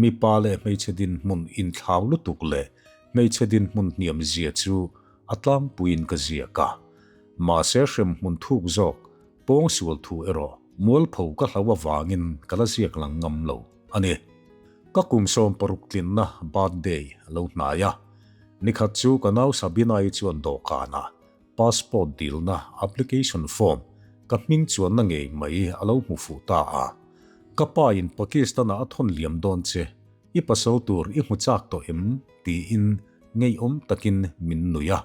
mipa leh hmeichhe dinhmun inthlau lutuk leh hmeichhe dinhmun hniam zia chu a tlangpuiin ka ziak a. Mahse hremhmun thuk zawk pawngsual thu erawh mualpho ka hlau avangin ka la ziak lang ngam lo. a ni. Ka kum 16 tlinna birthday a lo hnai a, nikhat chu ka nau Sabina-i chuan dawhkanah passport dilna application form ka hming chuanna ngei mai a lo hmu fuh ta a. Ka pa in Pakistan-ah a thawn liam dawn che, i pasal tur i hmu chak tawh em? tiin ngeiawm takin min nuih a.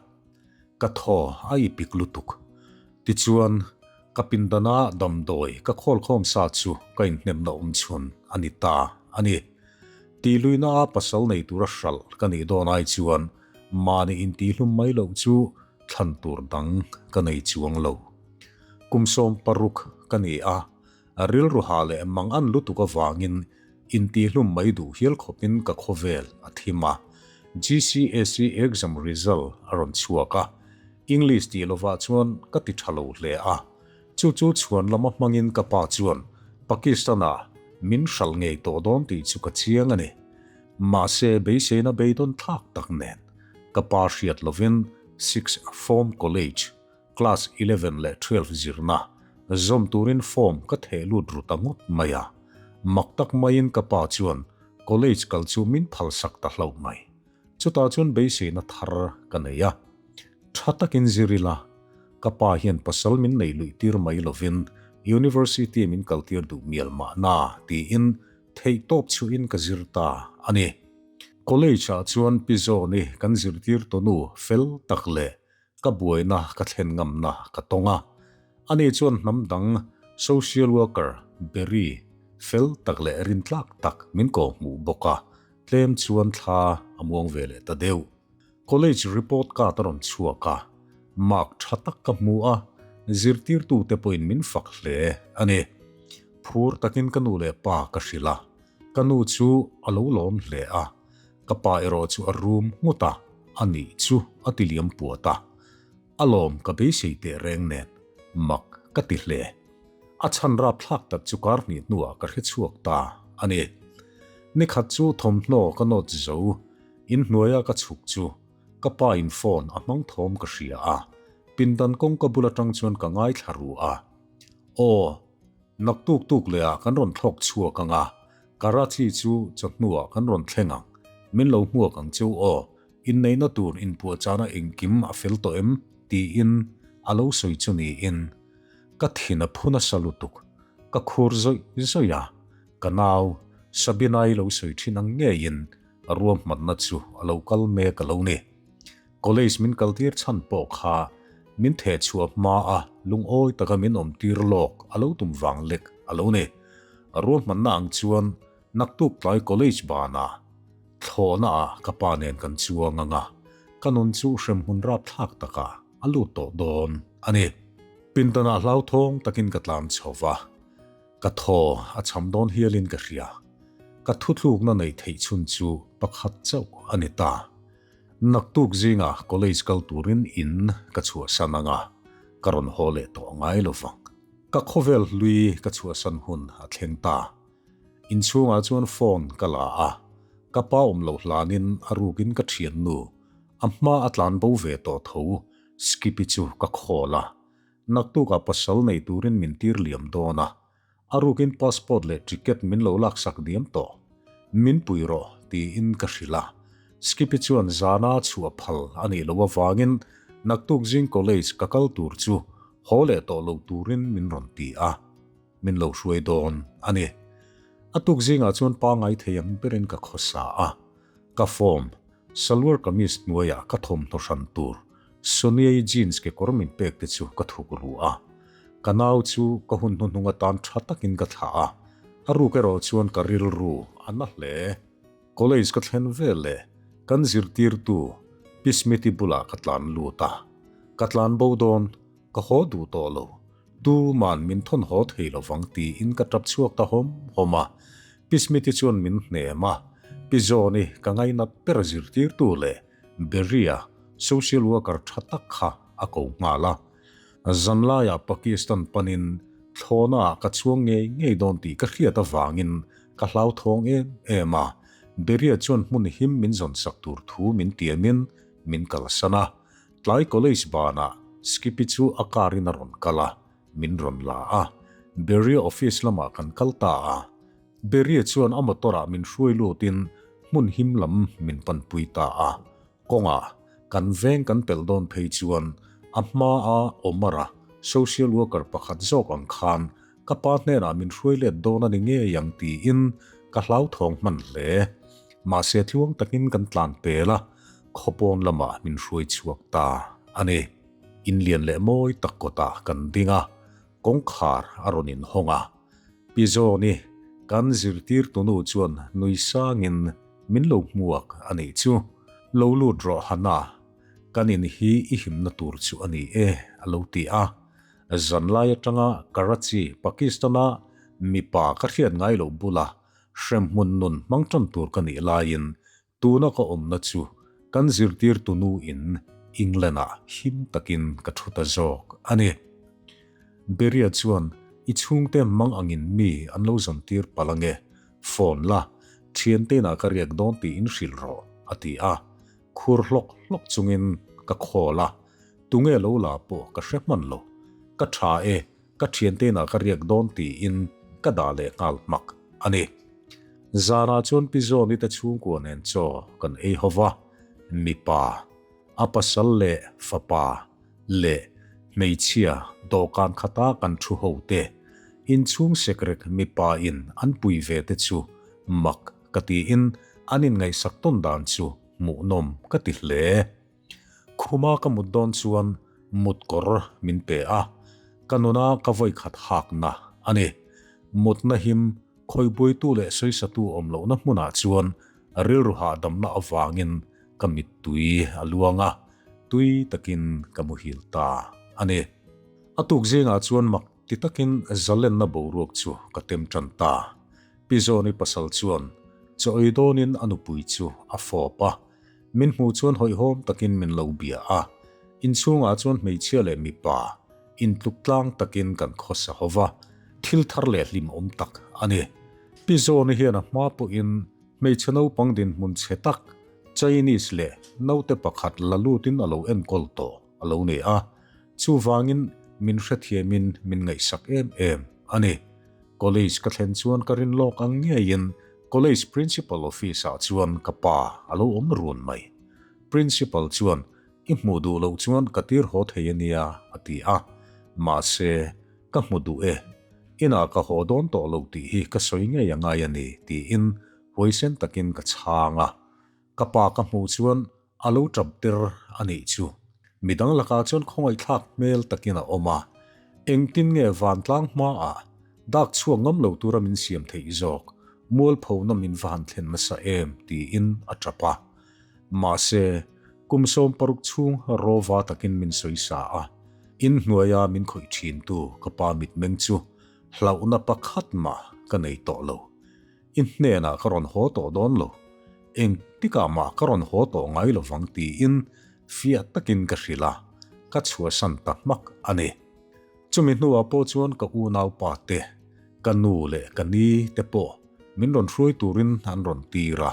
Ka thaw a i pik lutuk. Tichuan, ka pindana damdawi ka khawlkhawm sa chu ka inhnemna awm chhun a ni ta a ni. Tihluihna a pasal nei tura hralh ka nih dawn ai chuan mahni intihlum mai loh chu thlan tur dang ka nei chuang lo. Kum 16 ka ni a, rilru ha leh mang an lutuk avangin Intihlum mai duh hial khawpin ka khawvel a thim a. GCSE exam result a rawn chhuak a, English tih lovah chuan ka ti tha lo hle a. Chu chu chhuan lama hmangin ka pa chuan Pakistan-ah min hralh ngei tawh dawn tih chu ka chiang a ni. Mahse beiseina beidawn thlak tak nen ka pa hriat lovin Sixth Form College Class 11 leh 12 zirna zawm turin form ka theh lut ru ta ngawt mai a, mak tak maiin ka pa chuan college kal chu min phalsak ta hlauh mai. Chutah chuan beiseina thar ka nei a, tha takin zir ila, ka pa hian pasal min nei luih tir mai lovin university min kaltir duh mial mahna tiin theihtawp chhuihin ka zir ta a ni. College ah chuan Pi Zawni kan zirtir tunu fel tak leh Ka buaina ka thlen ngamna ka tawng a, ani chuan hnam dang social worker Berry fel tak leh rintlak tak min ko hmuh bawk a, tlem chuan thla a muang ve leh ta deuh. College report card a rawn chhuak a, mark tha tak ka hmu a, zirtirtute pawhin min fak hle a ni. Phur takin ka nu leh pa ka hrilh a, ka nu chu a lo lawm hle a. Ka pa erawh chu a rum nghut a, a nih chu a ti liam puat a. A lawm ka beisei teh reng nen, mak ka ti hle. A chhan rapthlak tak chu kar hnih hnuah ka hre chhuak ta a ni. Nikhat chu thawmhnaw ka nawt zo, inhnuaia ka chhuk chu ka pa in phone a hmang thawm ka hria a, pindan kawngka bul atang chuan ka ngaithla ru a. Aw, naktuk tuk leh ah kan rawn thlawk chhuak ang a, Karachi chu chawhnuah kan rawn thleng ang, min lo hmuak ang cheu aw, inneihna tur inpuahchahna engkim a fel tawh em? tiin a lo sawi chu niin ka thin a phu nasa lutuk, ka khur zawih zawih a, ka nau Sabina-i lo sawi thin ang ngeiin ruahmanna chu a lo kal mek a lo ni. College min kaltir chhan pawh kha min theh chhuah hma a lungawi taka min awm tir lawk a lo tum vang lek a lo ni. Ruahmanna ang chuan naktuk tlai college banah thlawhna ah ka pa nen kan chuang ang a, ka nun chu hremhmun rapthlak takah a lut tawh dawn a ni. Pindanah hlauthawng takin ka tlan chho va. Ka thaw a cham dawn hialin ka hria. Ka thuthlukna neih theih chhun chu pakhat chauh a ni ta. Naktuk zingah college kal turin in ka chhuahsan ang a, ka rawn haw leh tawh ngai lo vang. Ka khawvel hlui ka chhuahsan hun a thleng ta. Inchhungah chuan phone ka la a, ka pa awm loh hlanin a rukin ka thiannu a hma a tlan bo ve tawh tho Skippy chu ka call a. Naktukah pasal nei turin min tir liam dawn a, a rukin passport leh ticket min lo laksak diam tawh. Min pui rawh, tiin ka hrilh a. Skippy chuan zana chhuah phal a nih loh avangin naktuk zing college ka kal tur chu haw leh tawh lo turin min rawn ti a, min lo hruai dawn a ni. A tuk zingah chuan pangai thei ang berin ka khawsa a, ka form Salwar kamis hnuaiah ka thawmhnaw hran tur Sonia-i jeans kekawr min pek te chu ka thuk ru a. Ka nau chu ka hun hnuhnung atan tha takin ka thlah a, a ruk erawh chuan ka rilru a na hle. College ka thlen vel leh kan zirtirtu Pi Smith-i bulah ka tlan lut a, ka tlan bo dawn, ka haw duh tawh lo. Tuman min thawn haw thei lovang tiin ka tap chhuak ta hawm hawm a. Pi Smith-i chuan min hnem a, Pi John-i ka ngainat ber zirtirtu leh Beria social worker tha tak kha a ko nghal a. Zanlaiah Pakistan panin thlawhnaah ka chuang ngei ngei dawn tih ka hriat avangin ka hlauthawng em em a, Beria chuan hmun him min zawnsak tur thu min tiamin min kalsan a. Tlai college banah Skippy chu a car in a rawn kal a, min rawn la a. Beria office lamah kan kal ta a. Beria chuan a motor-ah min hruai lutin hmun him lam min panpui ta a. Kawngah kan veng kan pelh dawn phei chuan a hmaa Omar-a social worker pakhat zawk ang khan ka pa hnenah min hruai let dawn a ni ngei ang tiin ka hlauthawng hman hle. Mahse tluang takin kan tlan pel a, khawpawn lamah min hruai chhuak ta a ni. Inlian leh mawi tak kawtah kan ding a, kawngkhar a rawn inhawng a. Pi Zawni, kan zirtirtunu chuan nui sangin min lo hmuak a nih chu. Lo lut rawh Hannah, kan in hi i himna tur chu a ni e, a lo ti a. Zanlai atanga Karachi, Pakistan-a mipa ka hriat ngai loh bula hremhmun nun hmang tan tur ka nih laiin Tuna ka awmna chu kan zirtirtu nu in England-ah him takin ka thu ta zawk a ni. Beria chuan i chhungte mang angin mi an lo zawntir palh ange, phone la, thiante'n ah ka riak dawn tiin hrilh rawh, a ti a. Khur hlawk hlawk chungin ka call a, tunge lo la pawh ka hre hman lo. Ka tha e, Ka thiante'n ah ka riak dawn tiin ka dah leh nghal hmak a ni. Zanah chuan Pi Zawni te chhungkua nen chaw kan ei ho va, mipa, a pasal leh fapa leh hmeichhia dawhkan khata kan thu ho te, inchhung sekrek mipa in an pui ve te chu mak ka tiin an inngaihsak tawn dan chu hmuhnawm ka ti hle. Khuma ka mut dawn chuan mut kawr min pe a, ka nuna ka vawi khat hakna a ni. Mutna him, khawibuaitu leh sawisatu awm lohna hmunah chuan rilru hahdamna avangin ka mittui a luang a, tui takin ka muhil ta a ni. A tuk zingah chuan mak ti takin zalenna boruak chu ka tem tan ta. Pi Zawni pasal chuan chaw ei dawnin a nupui chu a fawp a, Min hmuh chuan hawihhawm takin min lo bia a, inchhungah chuan hmeichhia leh mipa intluk tlang takin kan khawsa ho va, thil thar leh hlimawm tak a ni. Pi Zawni hian a hma pawhin hmeichhe naupang dinhmun chhe tak Chinese leh naute pakhat la lutin a lo enkawl tawh a lo ni a, chuvangin min hrethiamin min ngaihsak em em a ni. College ka thlen chuan ka rin lawk ang ngeiin College Principal Office ah chuan ka pa a lo awm run mai. Principal chuan, I hmuh duh loh chuan ka tir haw thei a nia, a ti a. Mahse, ka hmu duh e. Inah ka haw dawn tawh lo tih hi ka sawi ngei a ngai a ni, tiin huaisen takin ka chhang a. Ka pa ka hmuh chuan A lo tap der a nih chu. Midang lakah chuan khawngaihthlak hmel takin a awm a. Engtin nge vantlang hmaah dak chhuak ngam lo tura min siam theih zawk, mualphona min va han thlen nasa em tiin a tap a. Mahse, kum 60 chhung rawva takin min sawisa a. Inhnuaia min khawih thintu ka pa mitmeng chu hlauhna pakhat mah ka nei tawh lo. I hnenah ka rawn haw tawh dawn lo, engtikah mah ka rawn haw tawh ngai lo vang tiin fiah takin ka hrilh a, ka chhuahsan ta hmak a ni. Chumi hnuah pawh chuan ka unaupa te, ka nu leh ka ni te pawh min rawn hruai turin an rawn tir a,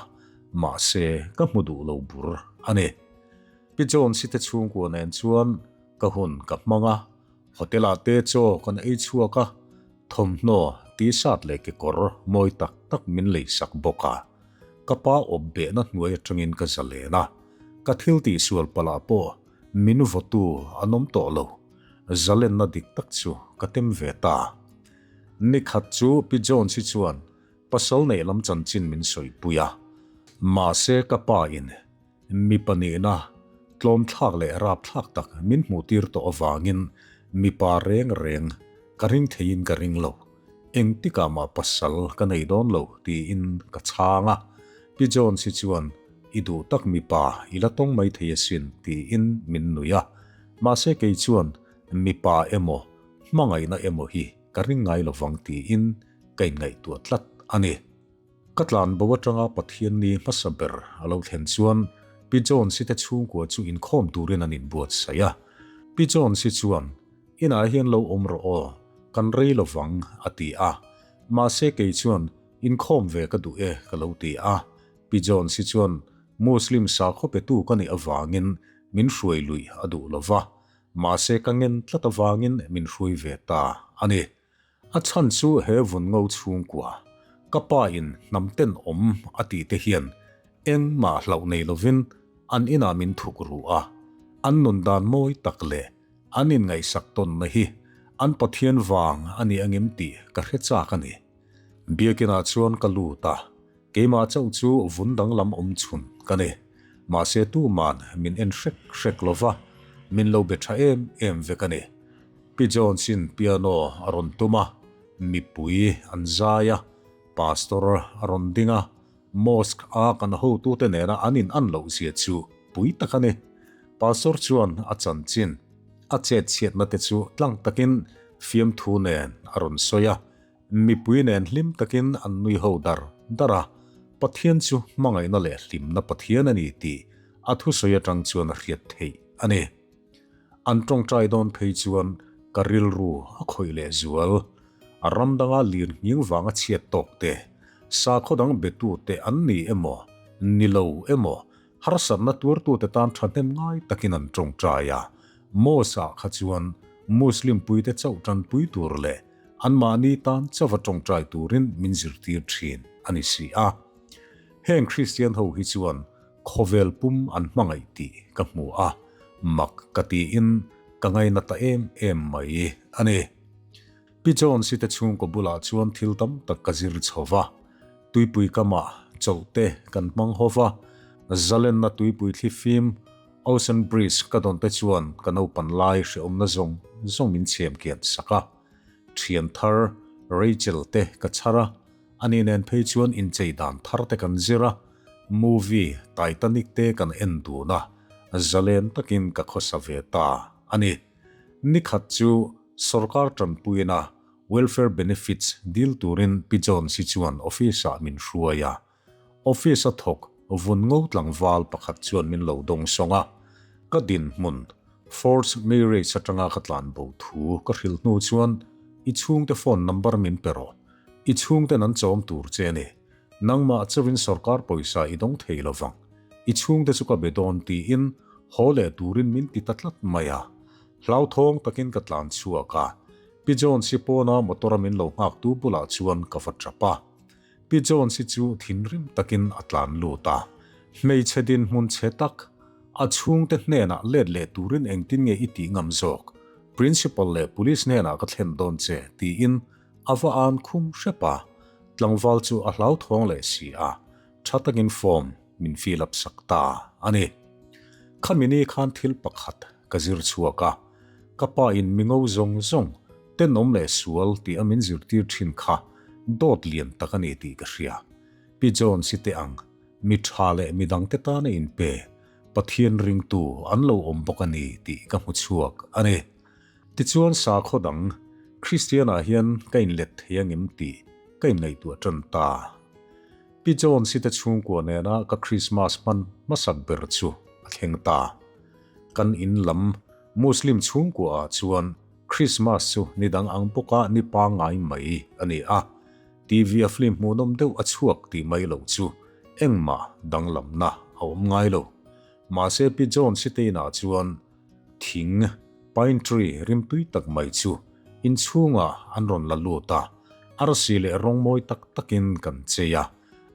mahse ka hmu duh lo bur a ni. Pi Jones-i te chhungkua nen chuan ka hun ka hmang a, Hotel-ah te chaw kan ei chhuak a, thawmhnaw, t-shirt leh kekawr mawi tak tak min leisak bawk a. Ka pa awp behna hnuai atangin ka zalen a, ka thil tihsual palh ah pawh min vawtu an awm tawh lo. Zalenna dik tak chu ka tem ve ta. Nikhat chu Pi Jones-i chuan pasal neih lam chanchin min sawipui a, mahse ka pa in Mipa nihna tlawmthlak leh rapthlak tak min hmuhtir tawh avangin mipa reng reng ka ring theiin ka ring lo. Engtikah mah pasal ka nei dawn lo tiin ka chhang a. Pi Jones hi chuan i duh tak mipa i la tawng mai thei asin tiin min nuih a. Mahse kei chuan mipa emaw hmangaihna emaw hi ka ring ngai lovang tiin ka inngaihtuah tlat a ni. Ka tlan bo atanga Pathianni hmasa ber a lo thlen chuan Pi Jones-i te chhungkua chu inkhawm turin an inbuatsaih a. Pi Jones-i chuan, Inah hian lo awm rawh aw, kan rei lo vang, a ti a. Mahse kei chuan, Inkhawm ve ka duh e, ka lo ti a. Pi Jones-i chuan, Muslim sakhaw petu ka nih avangin min hruai luih a duh lo va, mahse ka ngen tlat avangin min hruai ve ta a ni. A chhan chu he vun ngo chhungkua, Ka pa in hnam tenawm a tih te hian engmah hlauh nei lovin an inah min thuk ru a, an nun dan mawi tak leh an inngaihsak tawnna hi an Pathian vang a ni angem tih ka hre chak a ni. Biakinah chuan ka lut a, keimah chauh chu vun danglam awm chhun ka ni. Mahse tuman min en hrek hrek lo va, min lo be tha em em vek a ni. Pi Jones-in piano a rawn tum a, mipui an zai a, pastor a rawn ding a, mosque a kan hotute nena an in an loh zia chu pui tak a ni. Pastor chuan a chanchin, a chet chhiatna te chu tlang takin fiamthu nen a rawn sawi a, mipui nen hlim takin an nui ho dar dar a, Pathian chu hmangaihna leh hlimna Pathian a ni tih a thusawi atang chuan a hriat theih a ni. An tawngtai dawn phei chuan ka rilru a khawih leh zual. A ram danga lir nghing vanga chhiat tawk te, sakhaw dang betute an ni emaw, ni lo emaw, harsatna tuartute tan thahnem ngai takin an tawngtai a. Mosque-ah kha chuan Muslim puite chauh tanpui tur leh anmahni tan chauha tawngtai turin min zirtir thin a ni si a. Heng Kristian ho hi chuan Khawvel pum an hmangaih tih ka hmu a, mak ka tiin ka ngaina ta em em mai a ni. Pi Jones-i te chhungkaw bulah chuan thil tam tak ka zir chho va, tuipui kamah chawlh te kan hmang ho va, zalenna tuipui thli fim, Ocean Breeze, ka dawn te chuan ka naupan lai hrehawmna zawng zawng min chhem kian sak a. Thian thar Rachel te ka chhar a, ani nen phei chuan inchei dan thar te kan zir a, Movie Titanic te kan en dun a, zalen takin ka khawsa ve ta a ni. Nikhat chu sorkar tanpuina welfare benefits dil turin Pi Jones-i chuan office-ah min hruai a. Office-a thawk vun ngo tlangval pakhat chuan min lo dawngsawng a, ka dinhmun forced marriage atanga ka tlan bo thu ka hrilh hnu chuan i chhungte phone number min pe rawh, i chhungten an chawm tur che a ni. Nangmah chauhin sorkar pawisa i dawng thei lo vang, i chhungte chu ka be dawn tiin haw leh turin min ti ta tlat mai a. Hlauthawng takin ka tlan chhuak a, Pi Jones-i pawna motor-a min lo nghaktu bulah chuan ka va tap a. Pi Jones-i chu thinrim takin a tlan lut a, Hmeichhe dinhmun chhe tak, a chhungte hnenah let leh turin engtin nge i tih ngam zawk? Principal leh Police hnenah ka thlen dawn che tiin A va an khum hrep a, tlangval chu a hlauthawng leh si a, tha takin form min fill up sak ta a ni. Khami ni khan thil pakhat ka zir chhuak a, ka pa in mi ngo zawng zawng, tenawm leh sual tih a min zirtir thin kha dawt lian tak a ni tih ka hria. Pi Jones i te ang, mi tha leh mi dangte tana inpe, Pathian ringtu an lo awm bawk a ni tih ka hmu chhuak a ni. Tichuan sakhaw dang Kristianah hian ka inlet thei angem tih ka inngaihtuah tan ta. Pi Jones-i te chhungkua nena ka Krismas hman hmasak ber chu a thleng ta. Kan in lam Muslim chhungkuaah chuan Krismas chu ni dang ang bawka ni pangngai mai a ni a, TV-a film hmuhnawm deuh a chhuak tih mai loh chu engmah danglamna a awm ngai lo. Mahse Pi Jones-i te inah chuan Thing, pine tree, rimtui tak mai chu inchhungah an rawn la lut a, arsi leh rawng mawi tak takin kan chei a.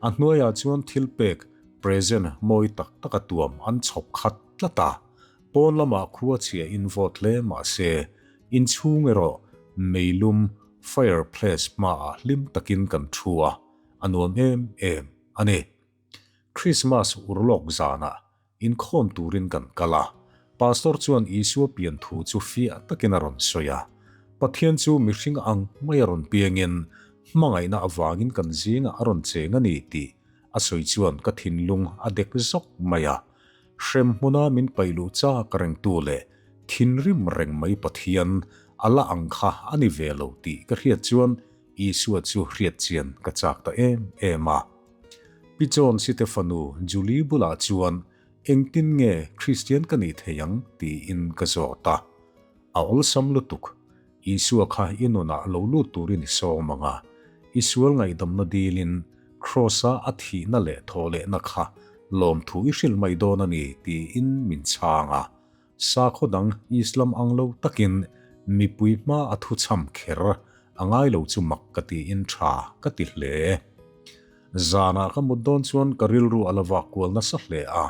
A hnuaiah chuan thil pek, present, mawi tak taka tuam an chhawp khat tlat a. Pawn lamah khua chhia in vawt hle mah se, inchhung erawh meilum, fire place, hmaah hlim takin kan thu a, a nuam em em a ni. Krismas urlawk zanah Inkhawm turin kan kal a, Pastor chuan Isua pian thu chu fiah takin a rawn sawi a. Pathian chu mihring ang mai a rawn piangin hmangaihna avangin kan zingah a rawn cheng a ni tih a sawi chuan ka thinlung a dek zawk mai a. Hrem hmuna min paih luh chak rengtu leh thinrim reng mai Pathian a la ang kha a ni ve lo tih ka hriat chuan Isua chu hriat chian ka chak ta em em a. Pi Jones-i te fanu Julie bulah chuan engtin nge Kristian ka nih thei ang tiin ka zawt a. A awlsam lutuk. Isua kha i nunah lo lut turin i sawm ang a. I sual ngaihdamna dilin Kraws-a a thihna leh thawhlehna kha lawmthu i hrilh mai dawn a ni tiin min chhang a. Sakhaw dang Islam ang lo takin mipui hma a thuchham kher a ngai lo chu mak ka tiin tha ka ti hle. Zanah ka mut dawn chuan ka rilru a la vak kual nasa hle a.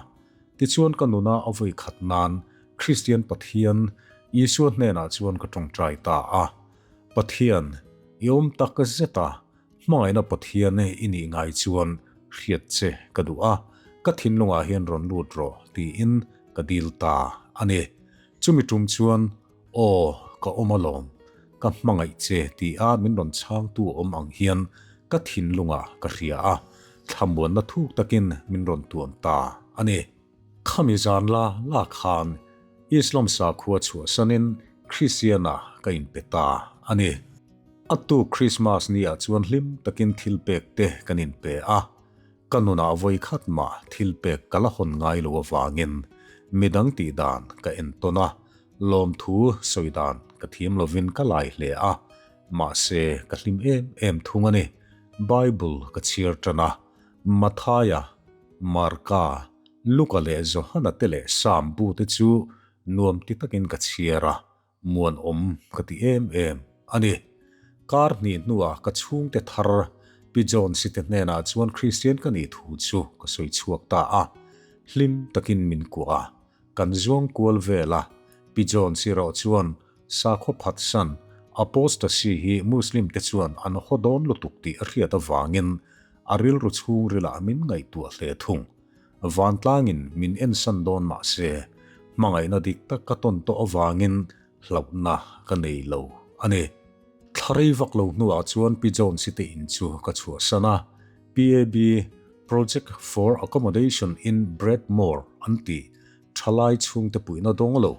Tichuan ka nuna a vawi khat nan Kristian Pathian, Isua hnenah chuan ka tawngtai ta a. Pathian, i awm tak zet a, hmangaihna Pathian i nih ngai chuan hriat che ka duh a, ka thinlungah hian rawn lut rawh tiin ka dil ta a ni. Chumi tum chuan Aw, ka awm alawm, ka hmangaih che ti a min rawn chhangtu awm ang hian ka thinlungah ka hria a, thlamuanna thuk takin min rawn tuam ta a ni. Khami zan la la khan Islam sakhua chhuahsanin Kristiana ka inpe ta a ni. A tuk Krismas ni ah chuan hlim takin thil pek te kan inpe a, ka nunah vawi khat mah thil pek ka la hawn ngai lo avangin midang tih dan ka entawn a, Lawmthu sawi dan ka thiam lovin ka lai hle a, mahse ka hlim em em thung a ni. Bible ka chhiar tan a, Mathaia, Marka, Luka leh Johana te leh Sam bu te chu nuam ti takin ka chhiar a, muanawm ka ti em em a ni. Kar hnih hnuah ka chhungte thar Pi Jones-i te hnenah chuan Kristian ka nih thu chu ka sawi chhuak ta a, hlim takin min kuah a. Kan zuang kual vel a, Pi Jones erawh chuan sakhaw phatsan, apostasy, hi Muslim te chuan an haw dawn lutuk tih a hriat avangin a rilru chhungrilah min ngaihtuah hle thung. Vantlangin min ensan dawn mah se, hmangaihna dik tak ka tawn tawh avangin hlauhna ka nei lo a ni. Thla rei vak lo hnuah chuan Pi Jones-i te in chu ka chhuahsan a, PAB, Project for Accommodation in Bradmore an tih thalai chhungte puihna dawng lo.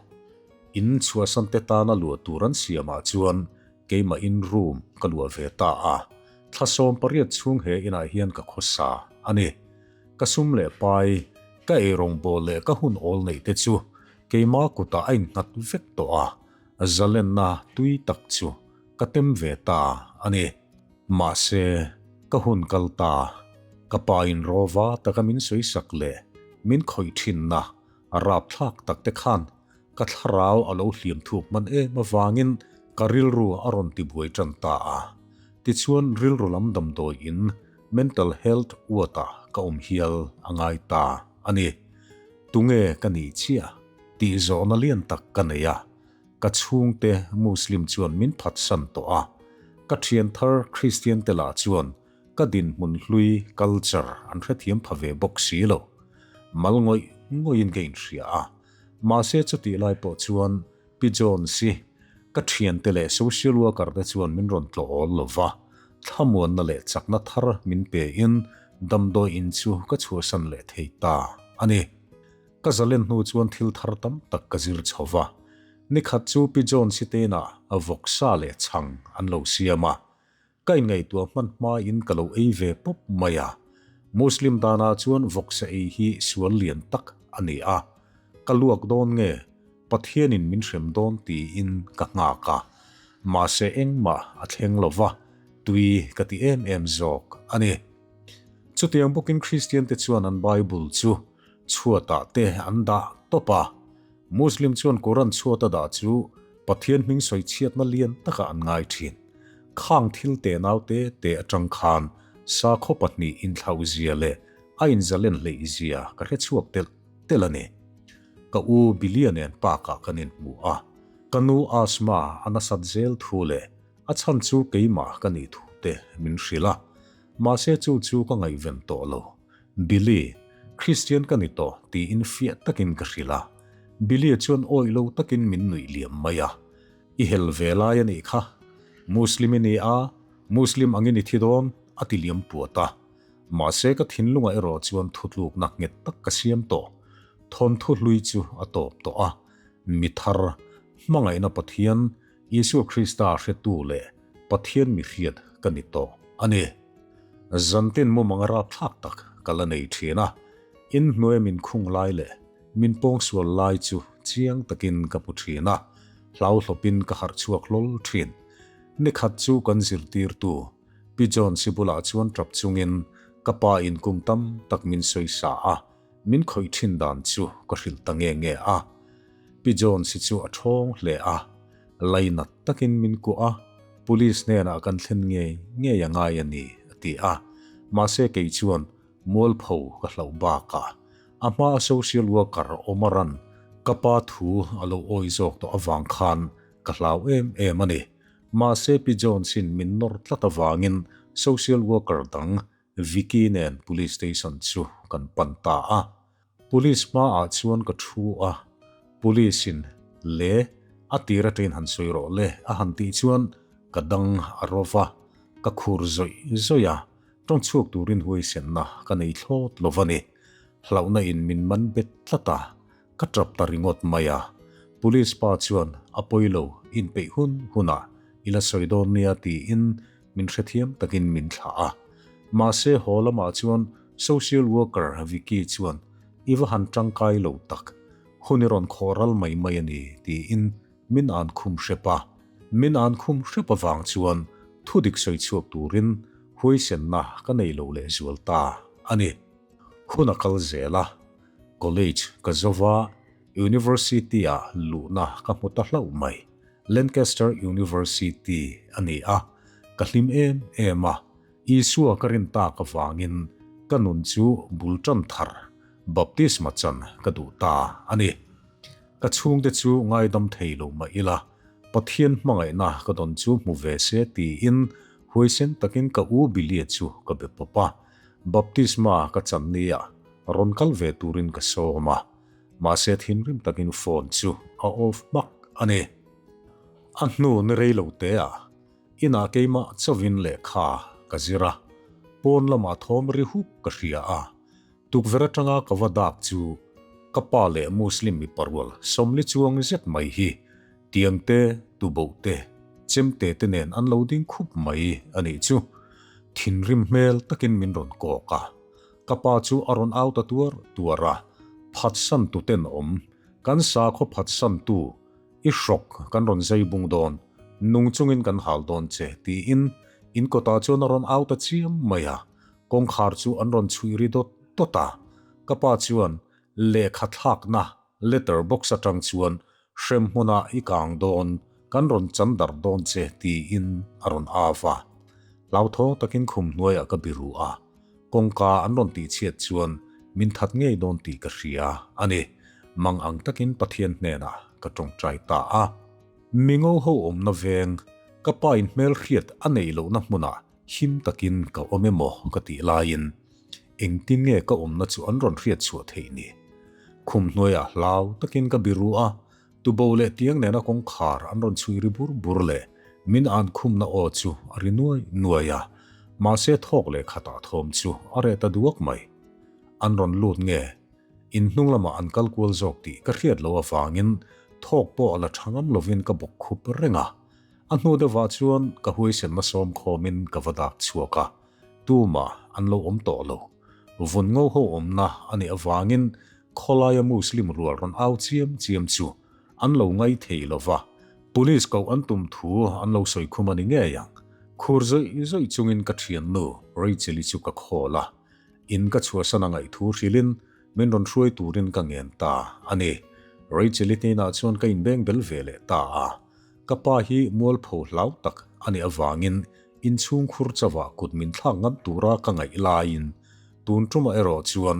In chhuahsan te tana luah tur an siamah chuan keimah in room ka luah ve ta a, thla 18 chhung he inah hian ka khawsa a ni. Ka sum leh pai, ka eirawngbawl leh ka hun awl neih te chu keima kutah a innghat vek tawh a, Zalenna tui tak chu ka tem ve ta a ni. Mahse, ka hun kal ta, ka pa in rawva taka min sawisak leh min khawih thinna rapthlak tak te khan ka thlarau a lo hliam thuk hman em avangin ka rilru a rawn tibuai tan ta a. Tichuan rilru lam damdawi in mental health ward ah ka awm hial a ngai ta a ni. Tunge ka nih chiah? Tih zawhna lian tak ka nei a, ka chhungte Muslim chuan min phatsan tawh a, ka thian thar Kristian te lah chuan ka dinhmun hlui culture an hrethiam pha ve bawk si lo. Mal ngawih ngawihin ka inhria a, mahse chutih lai pawh chuan Pi Jones hi ka thiante leh social worker te chuan min rawn tlawh awl lo va, thlamuanna leh chakna thar min pe in damdawi in chu ka chhuahsan leh thei ta a ni. Ka zalen hnu chuan thil thar tam tak ka zir chho va. Nikhat chu Pi Jones hi teinah vawksa leh chhang an lo siam a. Ka inngaihtuah hman hmain ka lo ei ve pawp mai a. Muslim danah chuan vawksa ei hi sual lian tak a ni a. Ka luak dawn nge Pathianin min hrem dawn tiin ka nghak a. Mahse engmah a thleng lo va, tui ka ti em em zawk a ni. Chutiang bawkin Kristiante chuan an Bible chu chhuatah te an dah tawp a. Muslim chuan Quran chhuata dah chu Pathian hming sawi chhiatna lian takah an ngai thin. Khang thil te nau te te atang khan sakhaw pahnih inthlauh zia leh a inzalen hleih zia ka hre chhuak telh telh a ni. Ka u Bilia nen park-ah kan inhmu a, ka nu Asma a nasat zel thu leh a chhan chu keimah ka nih thu te min hrilh a. Mahse chu chu ka ngaihven tawh lo. Billy, Kristian ka ni tawh tiin fiah takin ka hrilh a. Billy chuan awih lo takin min nuih liam mai a. I hel ve lai a nih kha. Muslim i ni a, Muslim angin i thi dawn, a ti liam puat a. Mahse ka thinlungah erawh chuan thutlukna nghet tak ka siam tawh. Thawnthu hlui chu a tawp tawh a. Mi thar, hmangaihna Pathian, Isua Krista hretu leh Pathian mi hriat ka ni tawh a ni. Zantin mumang rapthlak tak ka la nei thin a, inhnuai min khung lai leh min pawngsual lai chu chiang takin ka hmu thin a, hlauhlawpin ka harh chhuak hlawl thin. Nikhat chu kan zirtirtu Pi Jones-i bulah chuan tap chungin ka pa in kum tam tak min sawisa a, min khawih thin dan chu ka hrilh ta nge nge a. Pi Jones-i chu a thawng hle a, lainat takin min kuah a, Police hnenah kan thlen ngei ngei a ngai a ni, a ti a. Mahse kei chuan mualpho ka hlauh bakah a hmaa social worker Omaran ka pa thu a lo awi zawk tawh avang khan ka hlau em em a ni. Mahse Pi Jones-in min nawr tlat avangin social worker dang Vicky nen police station chu kan pan ta a. Police hmaah chuan ka thu a, Police in le a tir atangin han sawi rawh le a han tih chuan ka dang a ro va, ka khur zawih zawih a, tawng chhuak turin huaisenna ka nei thlawt lo va ni. Hlauhna in min man bet tlat a, ka tap ta ringawt mai a. Police pa chuan a pawi lo inpeih hun hunah i la sawi dawn nia tiin min hrethiam takin min thlah a. Mahse haw lamah chuan social worker Vicky chuan i va han tangkai lo tak, hun i rawn khawh ral mai mai a ni tiin min an khum hrep a. Min an khum hrep avang chuan thudik sawi chhuak turin huaisenna ka nei lo lehzual ta a ni. Hun a kal zel a, college ka zo va, University-ah luhna ka hmu ta hlauh mai. Lancaster University a ni a, ka hlim em em a, Isua ka rin tak avangin ka nun chu bul tan thar, baptisma chan ka duh ta a ni. Ka chhungte chu ngaidam thei lo mah ila, Pathian hmangaihna ka dawn chu hmu ve se tiin huaisen takin ka u Billy-a chu ka be pawp a, baptisma ka chan nia rawn kal ve turin ka sawm a. Mahse thinrim takin phone chu a off hmak a ni. A hnu ni rei lo te ah inah keimah chauhin lehkha ka zir a, pawn lamah thawm ri huk ka hria a, tukverh atanga ka va dak chu ka pa leh Muslim mipa rual sawmli chuang zet mai hi tiang te, tuboh te, chemte te nen an lo ding khup mai a nih chu. Thinrim hmel takin min rawn kawk a. Ka pa chu a rawn au ta tuar tuar a, Phatsan tu ten awm, kan sakhaw phatsan tu, i hrawk kan rawn zai bung dawn, nung chungin kan hal dawn che, tiin in kawtah chuan a rawn au ta chiam mai a, kawngkhar chu an rawn chhuih ri dawt dawt a. Ka pa chuan lehkha thlakna letter box atang chuan hrem hmunah i kang dawn, kan rawn chan darh dawn che tiin a rawn av a. Hlauthawng takin khum hnuaiah ka biru a, kawngka an rawn tihchhiat chuan min that ngei dawn tih ka hria a ni. Mang ang takin Pathian hnenah ka tawngtai ta a. Mingo ho awmna veng, ka pa in hmelhriat a neih lohna hmunah him takin ka awm emaw ka tih laiin engtin nge ka awmna chu an rawn hriat chhuah theih ni? Khum hnuaiah hlau takin ka biru a, tubo leh tiang nena kawngkhar an rawn chhui ri bur bur leh min an khumna aw chu a ri nuai nuai a, mahse thawk leh khatah thawm chu a reh ta duak mai. An rawn lut nge? In hnung lamah an kal kual zawk tih ka hriat loh avangin thawk pawh a la tha ngam lovin ka bawk khup reng a. A hnu deuhah chuan ka huaisenna sawm khawmin ka va dak chhuak a, tumah an lo awm tawh lo. Vun ngo ho awmna a nih avangin khawlaia Muslim rual rawn au chiam chiam chu an lo ngai thei lo va, Police koh an tum thu an lo sawi khum a ni ngei ang. Khur zawih zawih chungin ka thiannu Rachel-i chu ka call a, in ka chhuahsan a ngaih thu hrilhin Min rawn hruai turin ka ngen ta a ni. Rachel-i hnenah chuan ka inbeng bel ve leh ta a. Ka pa hi mualpho hlau tak a nih avangin inchhung khur chauhah kut min thlak ngam tura ka ngaih laiin tun tumah erawh chuan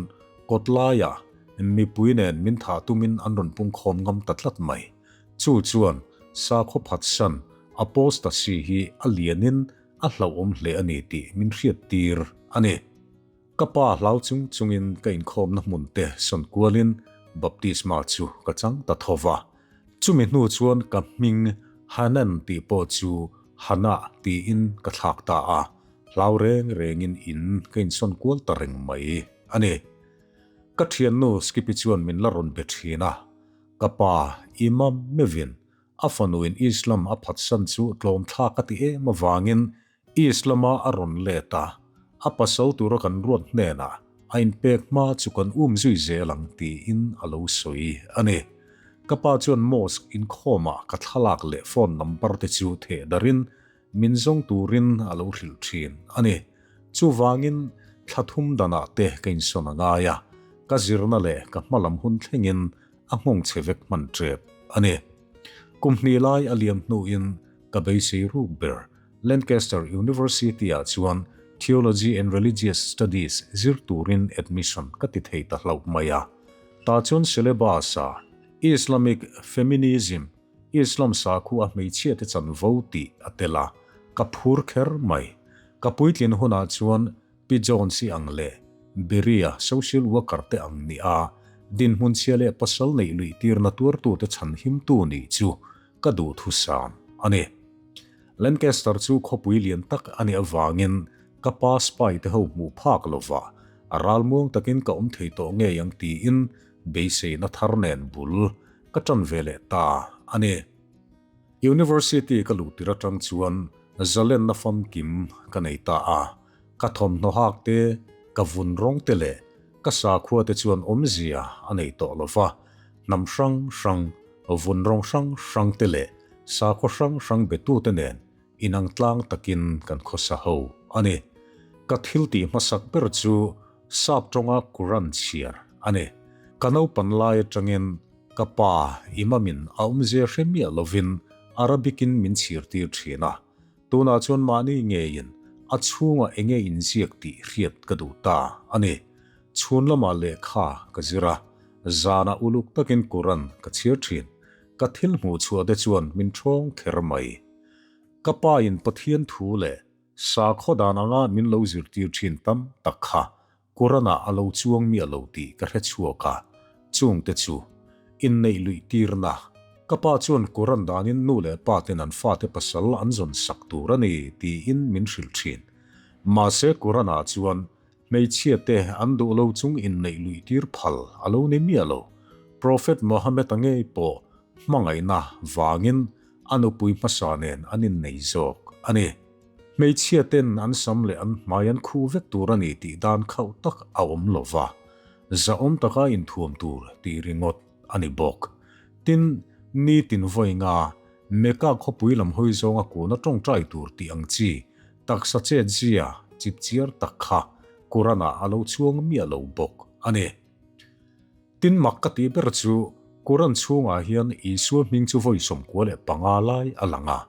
kawt laiah mipui nen min thah tumin an rawn pungkhawm ngam ta tlat mai. Chu chuan sakhaw phatsan apostasy hi a lianin a hlauhawm hle a ni tih min hriattir a ni. Ka pa hlau chung chungin ka inkhawmna hmun te sawn kualin baptisma chu ka chang ta tho va. Chumi hnu chuan ka hming Hanan tih pawh chu Hanah tiin ka thlak ta a, hlau reng rengin in ka insawn kual ta reng mai a ni. Ka thiannu Skippy chuan min la rawn be thin a, ka pa Imam Mevin a fanuin Islam a phatsan chu tlawmthlak a ti em avangin Islam-a a rawn let a, a pasal tura kan ruat hnenah a inpek hma chu kan um zui zel ang tiin a lo sawi a ni. Ka pa chuan mosque inkhawmah ka thlalak leh phone number te chu theh darin min zawng turin a lo hrilh thin a ni. Chuvangin thla thum danah te ka insawn a ngai a, ka zirna leh ka hmalam hun thlengin a nghawng chhe vek hman tep a ni. Kum hnih lai a liam hnuin ka beisei ruk ber Lancaster University-ah chuan Theology and Religious Studies zir turin admission ka ti thei ta hlauh mai a. Tah chuan syllabus-a Islamic Feminism, Islam sakhua hmeichhiate chanvo tih a tel a, ka phur kher mai. Ka puitlin hunah chuan Pi Jones-i ang leh Berea social worker te ang nih a, dinhmun chhia leh pasal neih luih tirna tuartute chhanhimtu nih chu ka duhthusam a ni. Lancaster chu khawpui lian tak a nih avangin ka pa spy te ho hmuh phak lova a ralmuang takin ka awm thei tawh ngei ang tiin beiseina thar nen bul ka ṭan ve leh ta a ni. University ka luh tir aṭang chuan zalenna famkim ka nei ta a, ka thawmhnaw hak te, ka vun rawng te leh ka sakhua te chuan awmzia a nei tawh lo va, hnam hrang hrang, vun rawng hrang hrang te leh sakhaw hrang hrang betute nen inang tlang takin kan khawsa ho a ni. Ka thil tih hmasak ber chu Sap tawnga Quran chhiar a ni. Ka naupan lai atangin ka pa Imam-in a awmzia hre miah lovin Arabic-in min chhirtir thin a. Tunah chuan mahni ngeiin a chhungah enge inziak tih hriat ka duh ta a ni. Chhun lamah lehkha ka zir a, zanah uluk takin Quran ka chhiar thin. Ka thil hmuh chhuah te chuan min ṭhawng kher mai. Ka pa in Pathian thu leh sakhaw dan anga min lo zirtir thin tam tak kha Quran-ah a lo chuang miah lo tih ka hre chhuak a, chungte chu inneih luih tirna. Ka pa chuan Quran danin nu leh pa ten an fate pasal an zawn sak tur a ni tiin min hrilh thin. Mahse Quran-ah chuan Hmeichhia te an duh lo chung inneih luih tir phal a lo ni miah lo. Prophet Mohammed-a ngei pawh hmangaihna vangin a nupui hmasa nen an innei zawk a ni. Hmeichhia ten an sam leh an hmai an khuh vek tur a ni tih dan khauh tak a awm lo va, zahawm taka inthuam tur tih ringawt a ni bawk. Tin, nitin vawi nga Mecca khawpui lam hawi zawnga kuna tawngtai tur tih ang chi Taksa chet zia chip chiar tak kha Quran-ah a lo chuang miah lo bawk a ni. Tin mak ka tih ber chu Quran chhungah hian Isua hming chu vawi 95 lai a lang a,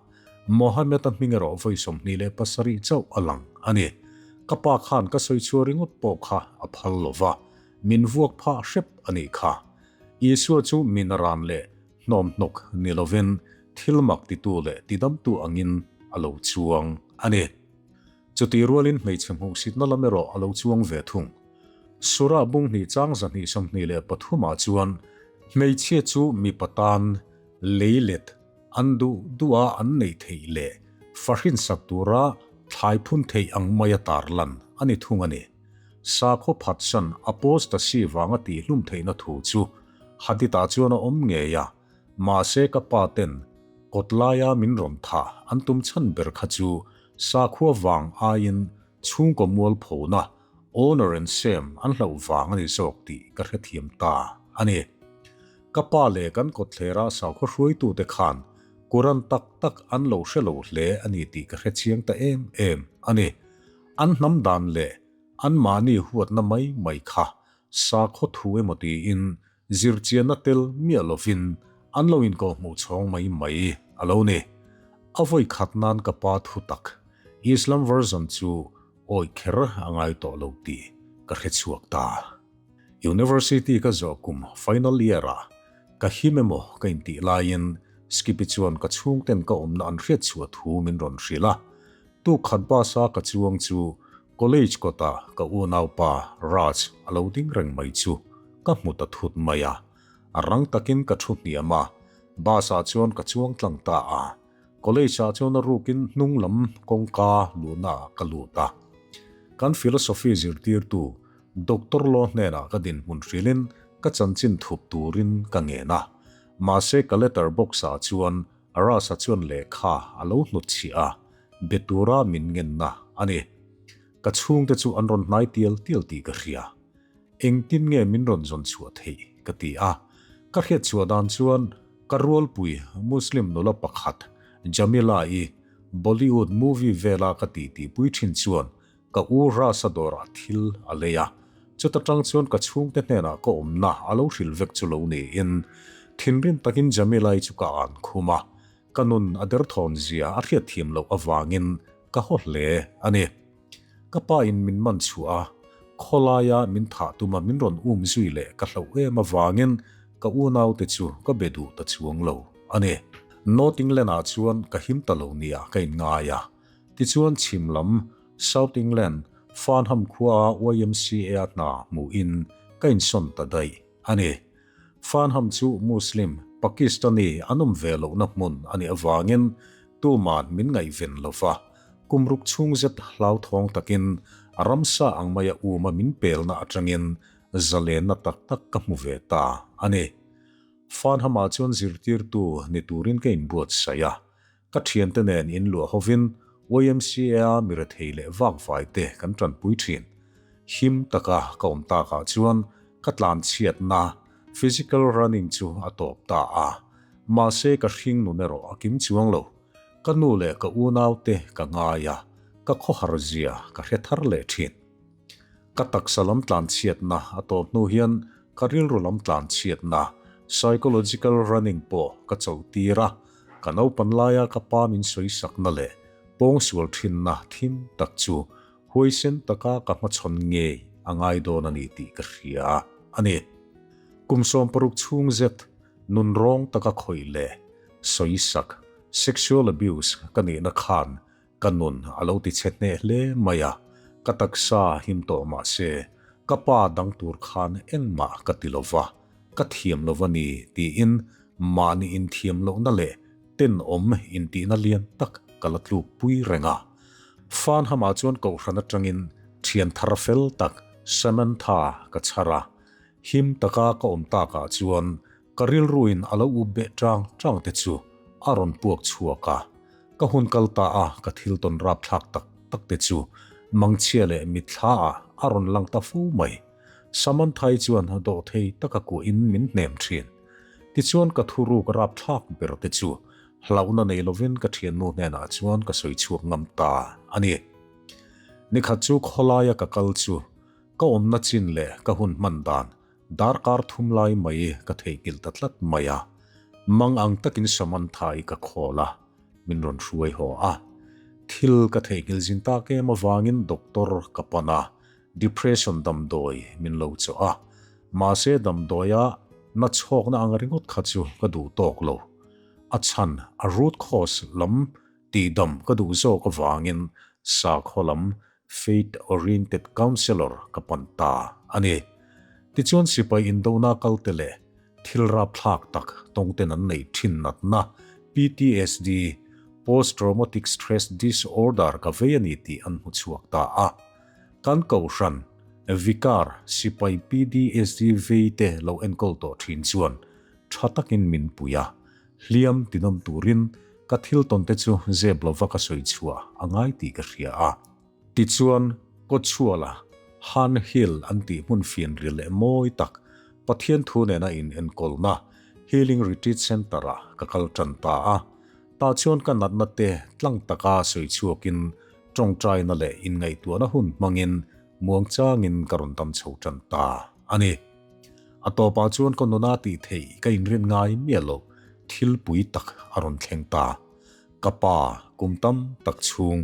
Mohammed-a hming erawh vawi 27 chauh a lang a ni. Ka pa khan ka sawi chhuah ringawt pawh kha a phal lo va, min vuak phah hrep a nih kha. Isua chu min ran leh Hnawmhnawk ni lovin thil mak titu leh tidamtu angin a lo chuang a ni. Chutih rualin hmeichhe hmuhsitna lam erawh a lo chuang ve thung. Surah bung hnih chang 223 ah chuan hmeichhia chu mipa tan lei let an duh duha an neih theih leh fahrinsak tura thlai phun theih ang maia tarlan a ni thung a ni. Sakhaw phatsan apostasy vanga tihhlum theihna thu chu Hadith-ah chuan a awm ngei a, mahse ka pa ten kawt laia min rawn thah an tum chhan ber kha chu sakhua vang aiin chhungkaw mualphona, honour and shame, an hlauh vang a ni zawk tih ka hrethiam ta a ni. Ka pa leh kan kawtthlera sakhaw hruaitute khan Quran tak tak an lo hre lo hle a ni tih ka hrechiang ta em em a ni. An hnam dan leh anmahni huatna mai mai kha Sakhaw thu emaw tiin zirchianna tel miah lovin an lo inkawhhmuh chhawng mai mai a lo ni. A vawi khat nan ka pa thu tak Islam version chu awi kher a ngai tawh lo tih ka hre chhuak ta. University ka zawh kum final year ah ka him emaw ka intih laiin Skippy chuan ka chhungten ka awmna an hriat chhuah thu min rawn hrilh a. Tuk khat bus a ka chuang chu College kawta ka unaupa Raj a lo ding reng mai chu ka hmu ta thut mai a. A rang takin ka thu hniam a, bus ah chuan ka chuang tlang ta a. College ah chuan a rukin hnung lam kawngka luhna ah ka lut a. Kan philosophy zirtirtu Doctor Law hnenah ka dinhmun hrilhin ka chanchin thup turin ka ngen a. Mahse ka letter box ah chuan Rasa chuan lehkha a lo hnutchhiah a, be tura min ngenna a ni. Ka chhungte chu an rawn hnai tial tial tih ka hria. Engtin nge min rawn zawn chhuah theih? ka ti a. Ka hriat chhuah dan chuan ka rualpui Muslim nula pakhat Jamila-i Bollywood movie vela ka titipui thin chuan Ka u Rasa dawrah thil a lei a, chuta tang chuan ka chhungte hnenah ka awmna a lo hrilh vek chu lo niin thinrim takin Jamilai chu ka an khum a, ka nun a derthawn zia a hriatthiam loh avangin ka haw hle a ni. Ka pa in min man chhuah a, khawlaia min thah tuma min rawn um zui leh ka hlauh em avangin ka unaute chu ka be duh ta chuang lo a ni. North England ah chuan ka him ta lo nia ka inngai a. Tichuan chhim lam South England Farnham khuaa YMCA a hna hmuhin ka insawn ta daih a ni. Farnham chu Muslim, Pakistani an awm ve lohna hmun a nih avangin tuman min ngaihven lo va, kum ruk chhung zet hlauthawng takin a ramsa ang maia uma min pelna atangin zalenna tak tak ka hmu ve ta a ni. Farnham-ah chuan zirtirtu ni turin ka inbuatsaih a, Ka thiante nen in luah hovin YMCA-a mi rethei leh vakvai te kan tanpui thin. Him taka ka awm takah chuan ka tlanchhiatna, physical running, chu a tawp ta a. Mahse ka hring nun erawh a kim chuang lo. Ka nu leh ka unau te ka ngai a, ka khawhar zia ka hre thar leh thin. Ka taksa lam tlanchhiatna a tawp hnu hian ka rilru lam tlanchhiatna, psychological running, pawh ka chawlhtir a. Ka naupan laia ka pa min sawisakna leh pawngsual thinna thim tak chu huaisen taka ka hmachhawn ngei a ngai dawn a ni tih ka hria a ni. Kum 60 chhung zet nunrawng taka khawih leh sawisak, sexual abuse, ka nihna khan Ka nun a lo ti chhe hneh hle mai a, ka taksa him tawh mah se, ka pa dang tur khan engmah ka ti lo va, ka thiam lo va ni tiin mahni inthiam lohna leh tenawm intihna lian tak ka la tluk pui reng a. Farnham-ah chuan kohhran atangin thian thar fel tak Samantha ka chhar a, him taka ka awm takah chuan Ka rilruin a lo up beh tang tang te chu a rawn puak chhuak a, ka hun kal ta a ka thil tawn rapthlak tak tak te chu mangchhia leh mitthla ah a rawn lang ta fo mai. Samanthai chuan dawhthei taka kuahin min hnem thin. Tichuan ka thuruk rapthlak ber te chu hlauhna nei lovin ka thiannu hnenah chuan ka sawi chhuak ngam ta a ni. Nikhat chu khawlaia ka kal chu ka awmna chin leh ka hun hman dan Darkar thum lai mai ka theihnghilh ta tlat mai a, mang ang takin Samantha-i ka khawl a, min rawn hruai haw a. Thil ka theihnghilh zin tak em avangin doctor ka pan a, depression damdawi min lo chawh a. Mahse damdawia na chhawkna ang ringawt kha chu ka duh tawk lo. A chhan a root cause lam tihdam ka duh zawk avangin sakhaw lam Faith Oriented Counsellor ka pan ta a ni. Tichuan sipai indona kalte leh thil rapthlak tak tawngten an neih thin natna PTSD, Post Traumatic Stress Disorder, ka vei a ni tih an hmu chhuak ta a. Kan kohhran, Vicar, sipai PDSD vei te lo enkawl tawh thin chuan tha takin min pui a, Hliam tinawm turin ka thil tawnte chu zep lova ka sawi chhuah a ngai tih ka hria a. Tichuan, Kawchhuala, Han Hill an tih hmun fianrial leh mawi tak, Pathian thu nena in enkawlna, Healing Retreat Centre-ah ka kal tan ta a. Tah chuan ka natna te tlang taka sawi chhuakin tawngtaina leh inngaihtuahna hun hmangin muangchangin ka rawn dam chho tan ta a ni. A tawpah chuan ka nuna tih theih ka inrin ngai miah lo, thil pui tak a rawn thleng ta. Ka pa, kum tam tak chhung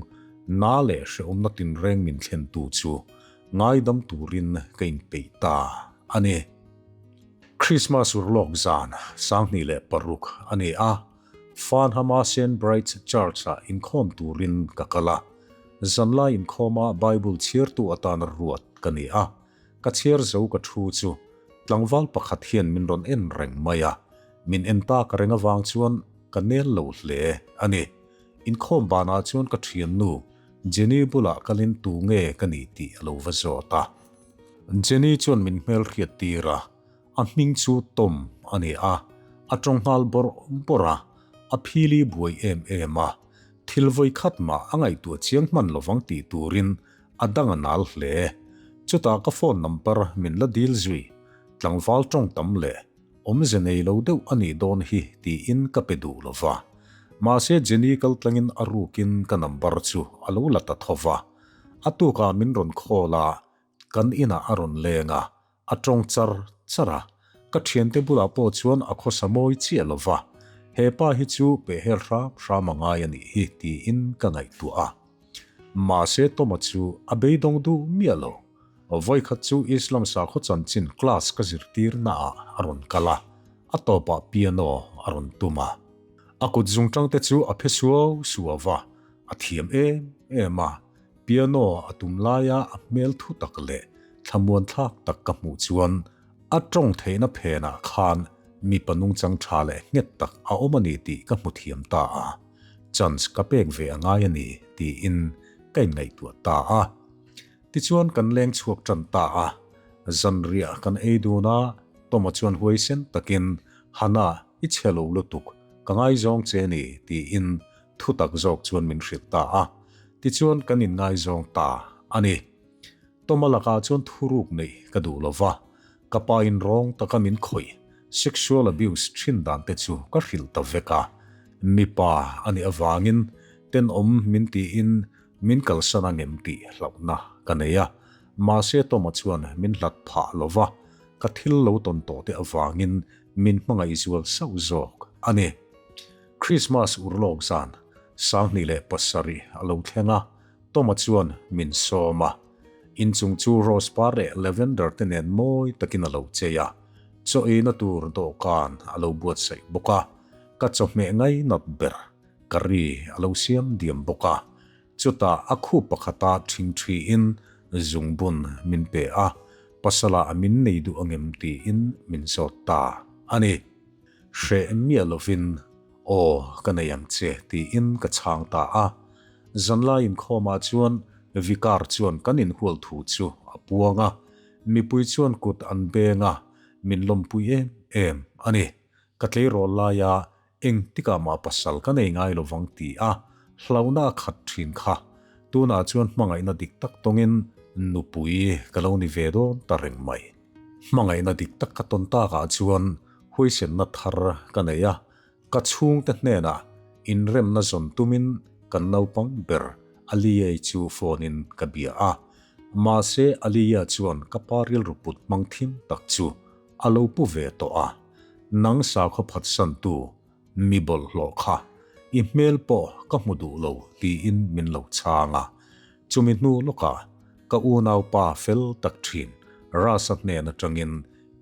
na leh hrehawmna tinreng min thlentu chu ngaidam turin ka inpeih ta a ni. Krismas urlawk zan 2006 a ni a, Farnham-a Saint Bride's Church-ah inkhawm turin ka kal a. Zanlai inkhawma Bible chhiartu atana ruat ka ni a. Ka chhiar zo ka thu chu tlangval pakhat hian min rawn en reng mai a, min en tak reng avang chuan ka nel lo hle a ni. Inkhawm banah chuan ka thiannu Jenny bulah kalin tu nge ka ni tih a lo va zawt a. Jenny chuan min hmelhriat tir a, A hming chu Tom a ni a, a tawng nghal bawrh bawrh a, a phili buai em em a. Thil vawi khat mah a ngaihtuah chiang hman lovang tih turin a dang a nal hle. Chutah ka phone number min la dil zui, tlangval tawng tam leh awmze nei lo deuh a nih dawn hi tiin ka pe duh lo va. Mahse Jenny kal tlangin a rukin ka number chu a lo la ta tho va. A tukah min rawn call a, kan inah a rawn leng a, A tawng char char a, ka thiante bulah pawh chuan a khawsa mawi chiah lo va, he pa hi chu pehhel hram hram a ngai a nih hi tiin ka ngaihtuah a. Mahse Toma chu a beidawng duh miah lo. Vawikhat chu Islam sakhaw chanchin class ka zirtirna ah a rawn kal a, a tawpah piano a rawn tum a. A kut zungṭangte chu a phe suau suau a, a thiam em em a. Piano a tum laia a hmel thu tak leh thlamuan thlak tak ka hmuh chuan a tawng theihna phenah khan mipa nungchang tha leh nghet tak a awm a ni tih ka hmu thiam ta a, chance ka pek ve a ngai a ni tiin ka inngaihtuah ta a. Tichuan kan leng chhuak tan ta a, zanriah kan ei dun a, Toma chuan huaisen takin, Hannah, i chhe lo lutuk, ka ngaizawng che ni tiin thu tak zawk chuan min hrilh ta a, tichuan kan inngaizawng ta a ni. Toma lakah chuan thuruk neih ka duh lo va, ka pa in rawng taka min khawih, sexual abuse, thin dan te chu ka hrilh ta vek a. Mipa a nih avangin tenawm min tiin min kalsan a ngem tih hlauhna ka nei a, mahse Toma chuan min hlat phah lo va, ka thil lo tawn tawh te avangin min hmangaih zual sauh zawk a ni. Christmas urlawk zan 2007 a lo thleng a, Toma chuan min sawm a. Inchung chu rose par leh lavender te nen mawi takin a lo chei a, chaw eina tur dawhkan a lo buatsaih bawk a, ka chawhmeh ngainat ber curry a lo siam diam bawk a. Chutah a khup pakhata ṭhingṭhiin zungbun min pe a, pasala a min nei duh angem tiin min zawt ta a ni. Hreh miah lovin, Aw, ka nei ang che, tiin ka chhang ta a. Zanlai inkhawmah chuan Vicar chuan kan inhual thu chu a puang a, mipui chuan kut an beng a, min lawmpui em em a ni. Ka tleirawl laia engtikah mah pasal ka nei ngai lovang ti a hlauhna a khat thin kha. Tunah chuan hmangaihna dik tak tawngin nupui ka lo ni ve dawn ta reng mai. Hmangaihna dik tak ka tawn takah chuan huaisenna thar ka nei a, ka chhungte hnenah inremna zawn tumin kan naupang ber Aliyah chu phone in ka bia a. Mahse Aliyah chuan ka pa rilru put hmang thim tak chu a lo pu ve tawh a, Nang sakhaw phatsantu Mi bawlhhlawh kha i hmel pawh ka hmu duh lo tiin min lo chhang a. Chumi hnu lawkah ka unaupa fel tak thin Rasa hnen atangin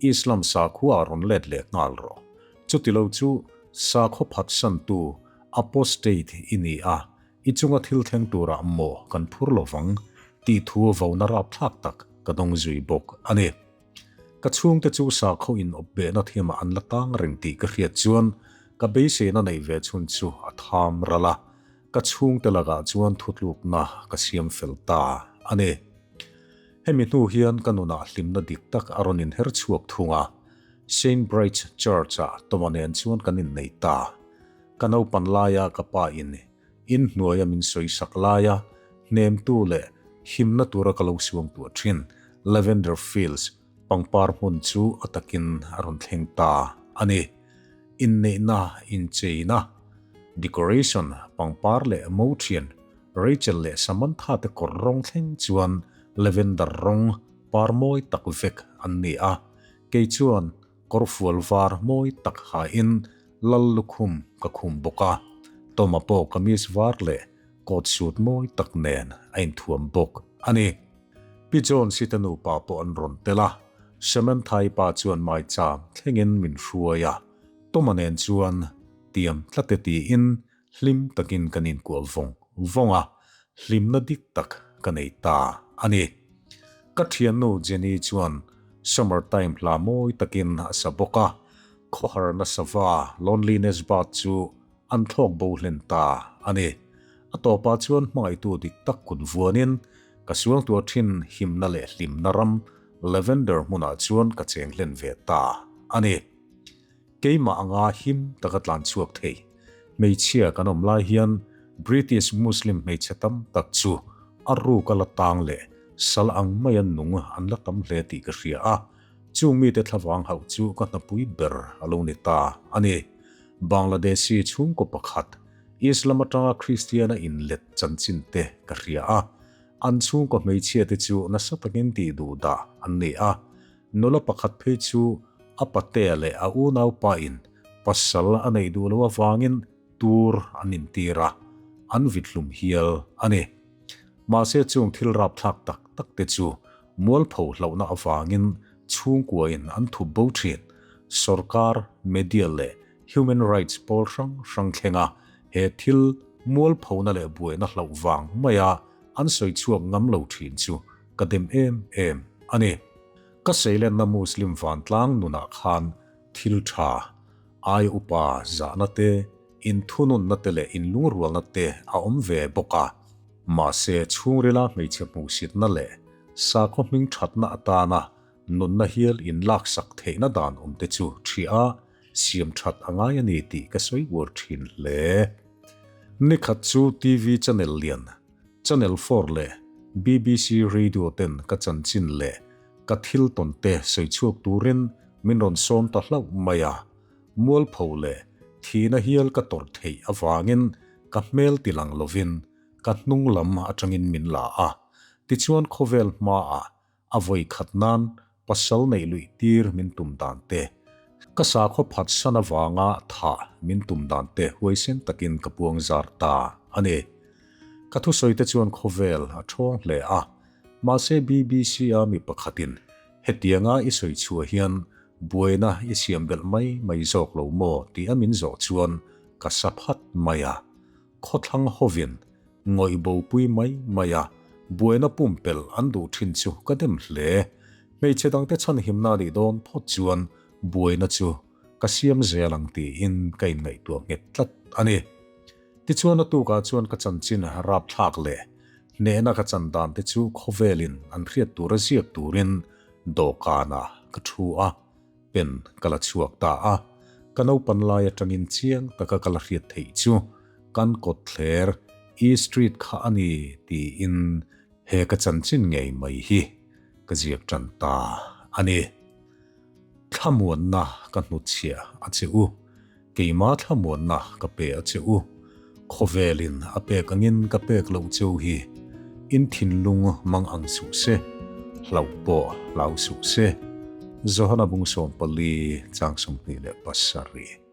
Islam sakhua a rawn let leh nghal rawh. Chutilo chu sakhaw phatsantu apostate i ni a, i chunga thil thleng turah maw kan phur lovang tih thu vona rapthlak tak ka dawng zui bawk a ni. Ka chhungte chu sakhaw in awp behna thiamah an la tang reng tih ka hriat chuan ka beiseina neih ve chhun chu a tham ral a, ka chhungte lakah chuan thutlukna ka siam fel ta a ni. Hemi hnu hian ka nunah hlimna dik tak a rawn inher chhuak thung a, Saint Bride's Church-ah Toma nen chuan kan innei ta. Ka naupan laia ka pa in Inhnuaia min sawisak laia hnemtu leh himna tura ka lo suangtuah thin Lavender Fields pangpar hmun chu a takin a rawn thleng ta a ni. Inneihna, incheina, decoration, pangpar leh mo thian Rachel leh Samantha te kawr rawng thleng chuan lavender rawng par mawi tak vek an ni a, kei chuan kawrfual var mawi tak hain Lal lukhum ka khum bawk a, Toma pawh kamis var leh coat suit mawi tak nen a inthuam bawk a ni. Pi Jones-i te nupa pawh an rawn tel a, Samantha-i pa chuan maicham thlengin min hruai a, Toma nen chuan tiam tlat e tiin hlim takin kan inkuah vawng vawng a, hlimna dik tak ka nei ta a ni. Ka thiannu Jenny chuan Summer Time hla mawi takin a sa bawk a, khawharna sava Loneliness Bird chu an thlawk bo hlen ta a ni. A tawpah chuan hmangaihtu dik tak kut vuanin ka suangtuah thin himna leh hlimna ram Lavender hmunah chuan ka cheng hlen ve ta a ni. Keimah anga him taka tlan chhuak thei. Hmeichhia kan awm lai hian British Muslim hmeichhe tam tak chu a ruk a la tang leh sal ang maia nung an la tam hle tih ka hria a, chung mite thlavang hauh chu ka hnapui ber a lo ni ta a ni. Bangladeshi chhungkaw pakhat, Islam atanga Kristiana inlet chanchin te ka hria a, an chhungkaw hmeichhia te chu nasa takin tih duh dah an ni a, Nula pakhat phei chu a patea leh a unaupa in pasal a neih duh loh avangin tur an intir a, an vithlum hial a ni. Mahse chung thil rapthlak tak tak te chu mualpho hlauhna avangin chhungkuain an thup bo thin. Sorkar, media leh human rights pawl hrang hrang thlenga he thil mualphona leh buaina hlauh vang maia an sawi chhuak ngam lo thin chu ka dem em em a ni. Ka seilenna Muslim vantlang nunah khan thil tha, ai upa zahna te, inthununna te leh inlungrualna te a awm ve bawk a. Mahse, chhungrila hmeichhe hmuhsitna leh sakhaw hming thatna atana nunna hial inlaksak theihna dan awm te chu ṭhiah a, siam that a ngai a ni tih ka sawi uar thin hle. Nikhat chu TV channel lian, Channel 4 leh BBC Radio ten ka chanchin leh ka thil tawn te sawi chhuak turin min rawn sawm ta hlauh mai a. Mualpho leh thihna hial ka tawrh theih avangin ka hmel tilang lovin ka hnung lam atangin min la a. Tichuan khawvel hmaah a vawi khat nan pasal neih luih tir min tum dan te, ka sakhaw phatsan avanga thah min tum dan te huaisen takin ka puang zar ta a ni. Ka thusawi te chuan khawvel a thawng hle a, mahse BBC a mi pakhatin hetianga i sawi chhuah hian buaina i siam belh mai mai zawk lo maw tih a min zawh chuan ka sa phat mai a. Khawthlang hovin ngawih bopui mai mai a, buaina pumpelh an duh thin chu ka dem hle. Hmeichhe dangte chhanhimna a nih dawn phawt chuan buaina chu ka siam zel ang tiin ka inngaihtuah nghet tlat a ni. Tichuan a tukah chuan ka chanchin rapthlak leh hnehna ka chan dan te chu khawvelin an hriat tura ziak turin dawhkanah ka thu a. Pen ka la chhuak ta a, ka naupan lai atangin chiang taka ka la hriat theih chu kan kawtthler E Street kha a ni tiin he ka chanchin ngei mai hi ka ziak tan ta a ni. Thlamuanna ka hnutchhiah a che u, keima thlamuanna ka pe a che u, khawvelin a pek angin ka pek loh cheu hi in thinlung mang ang suh se, hlauh pawh hlau suh se. Johana bung 14 chang 27.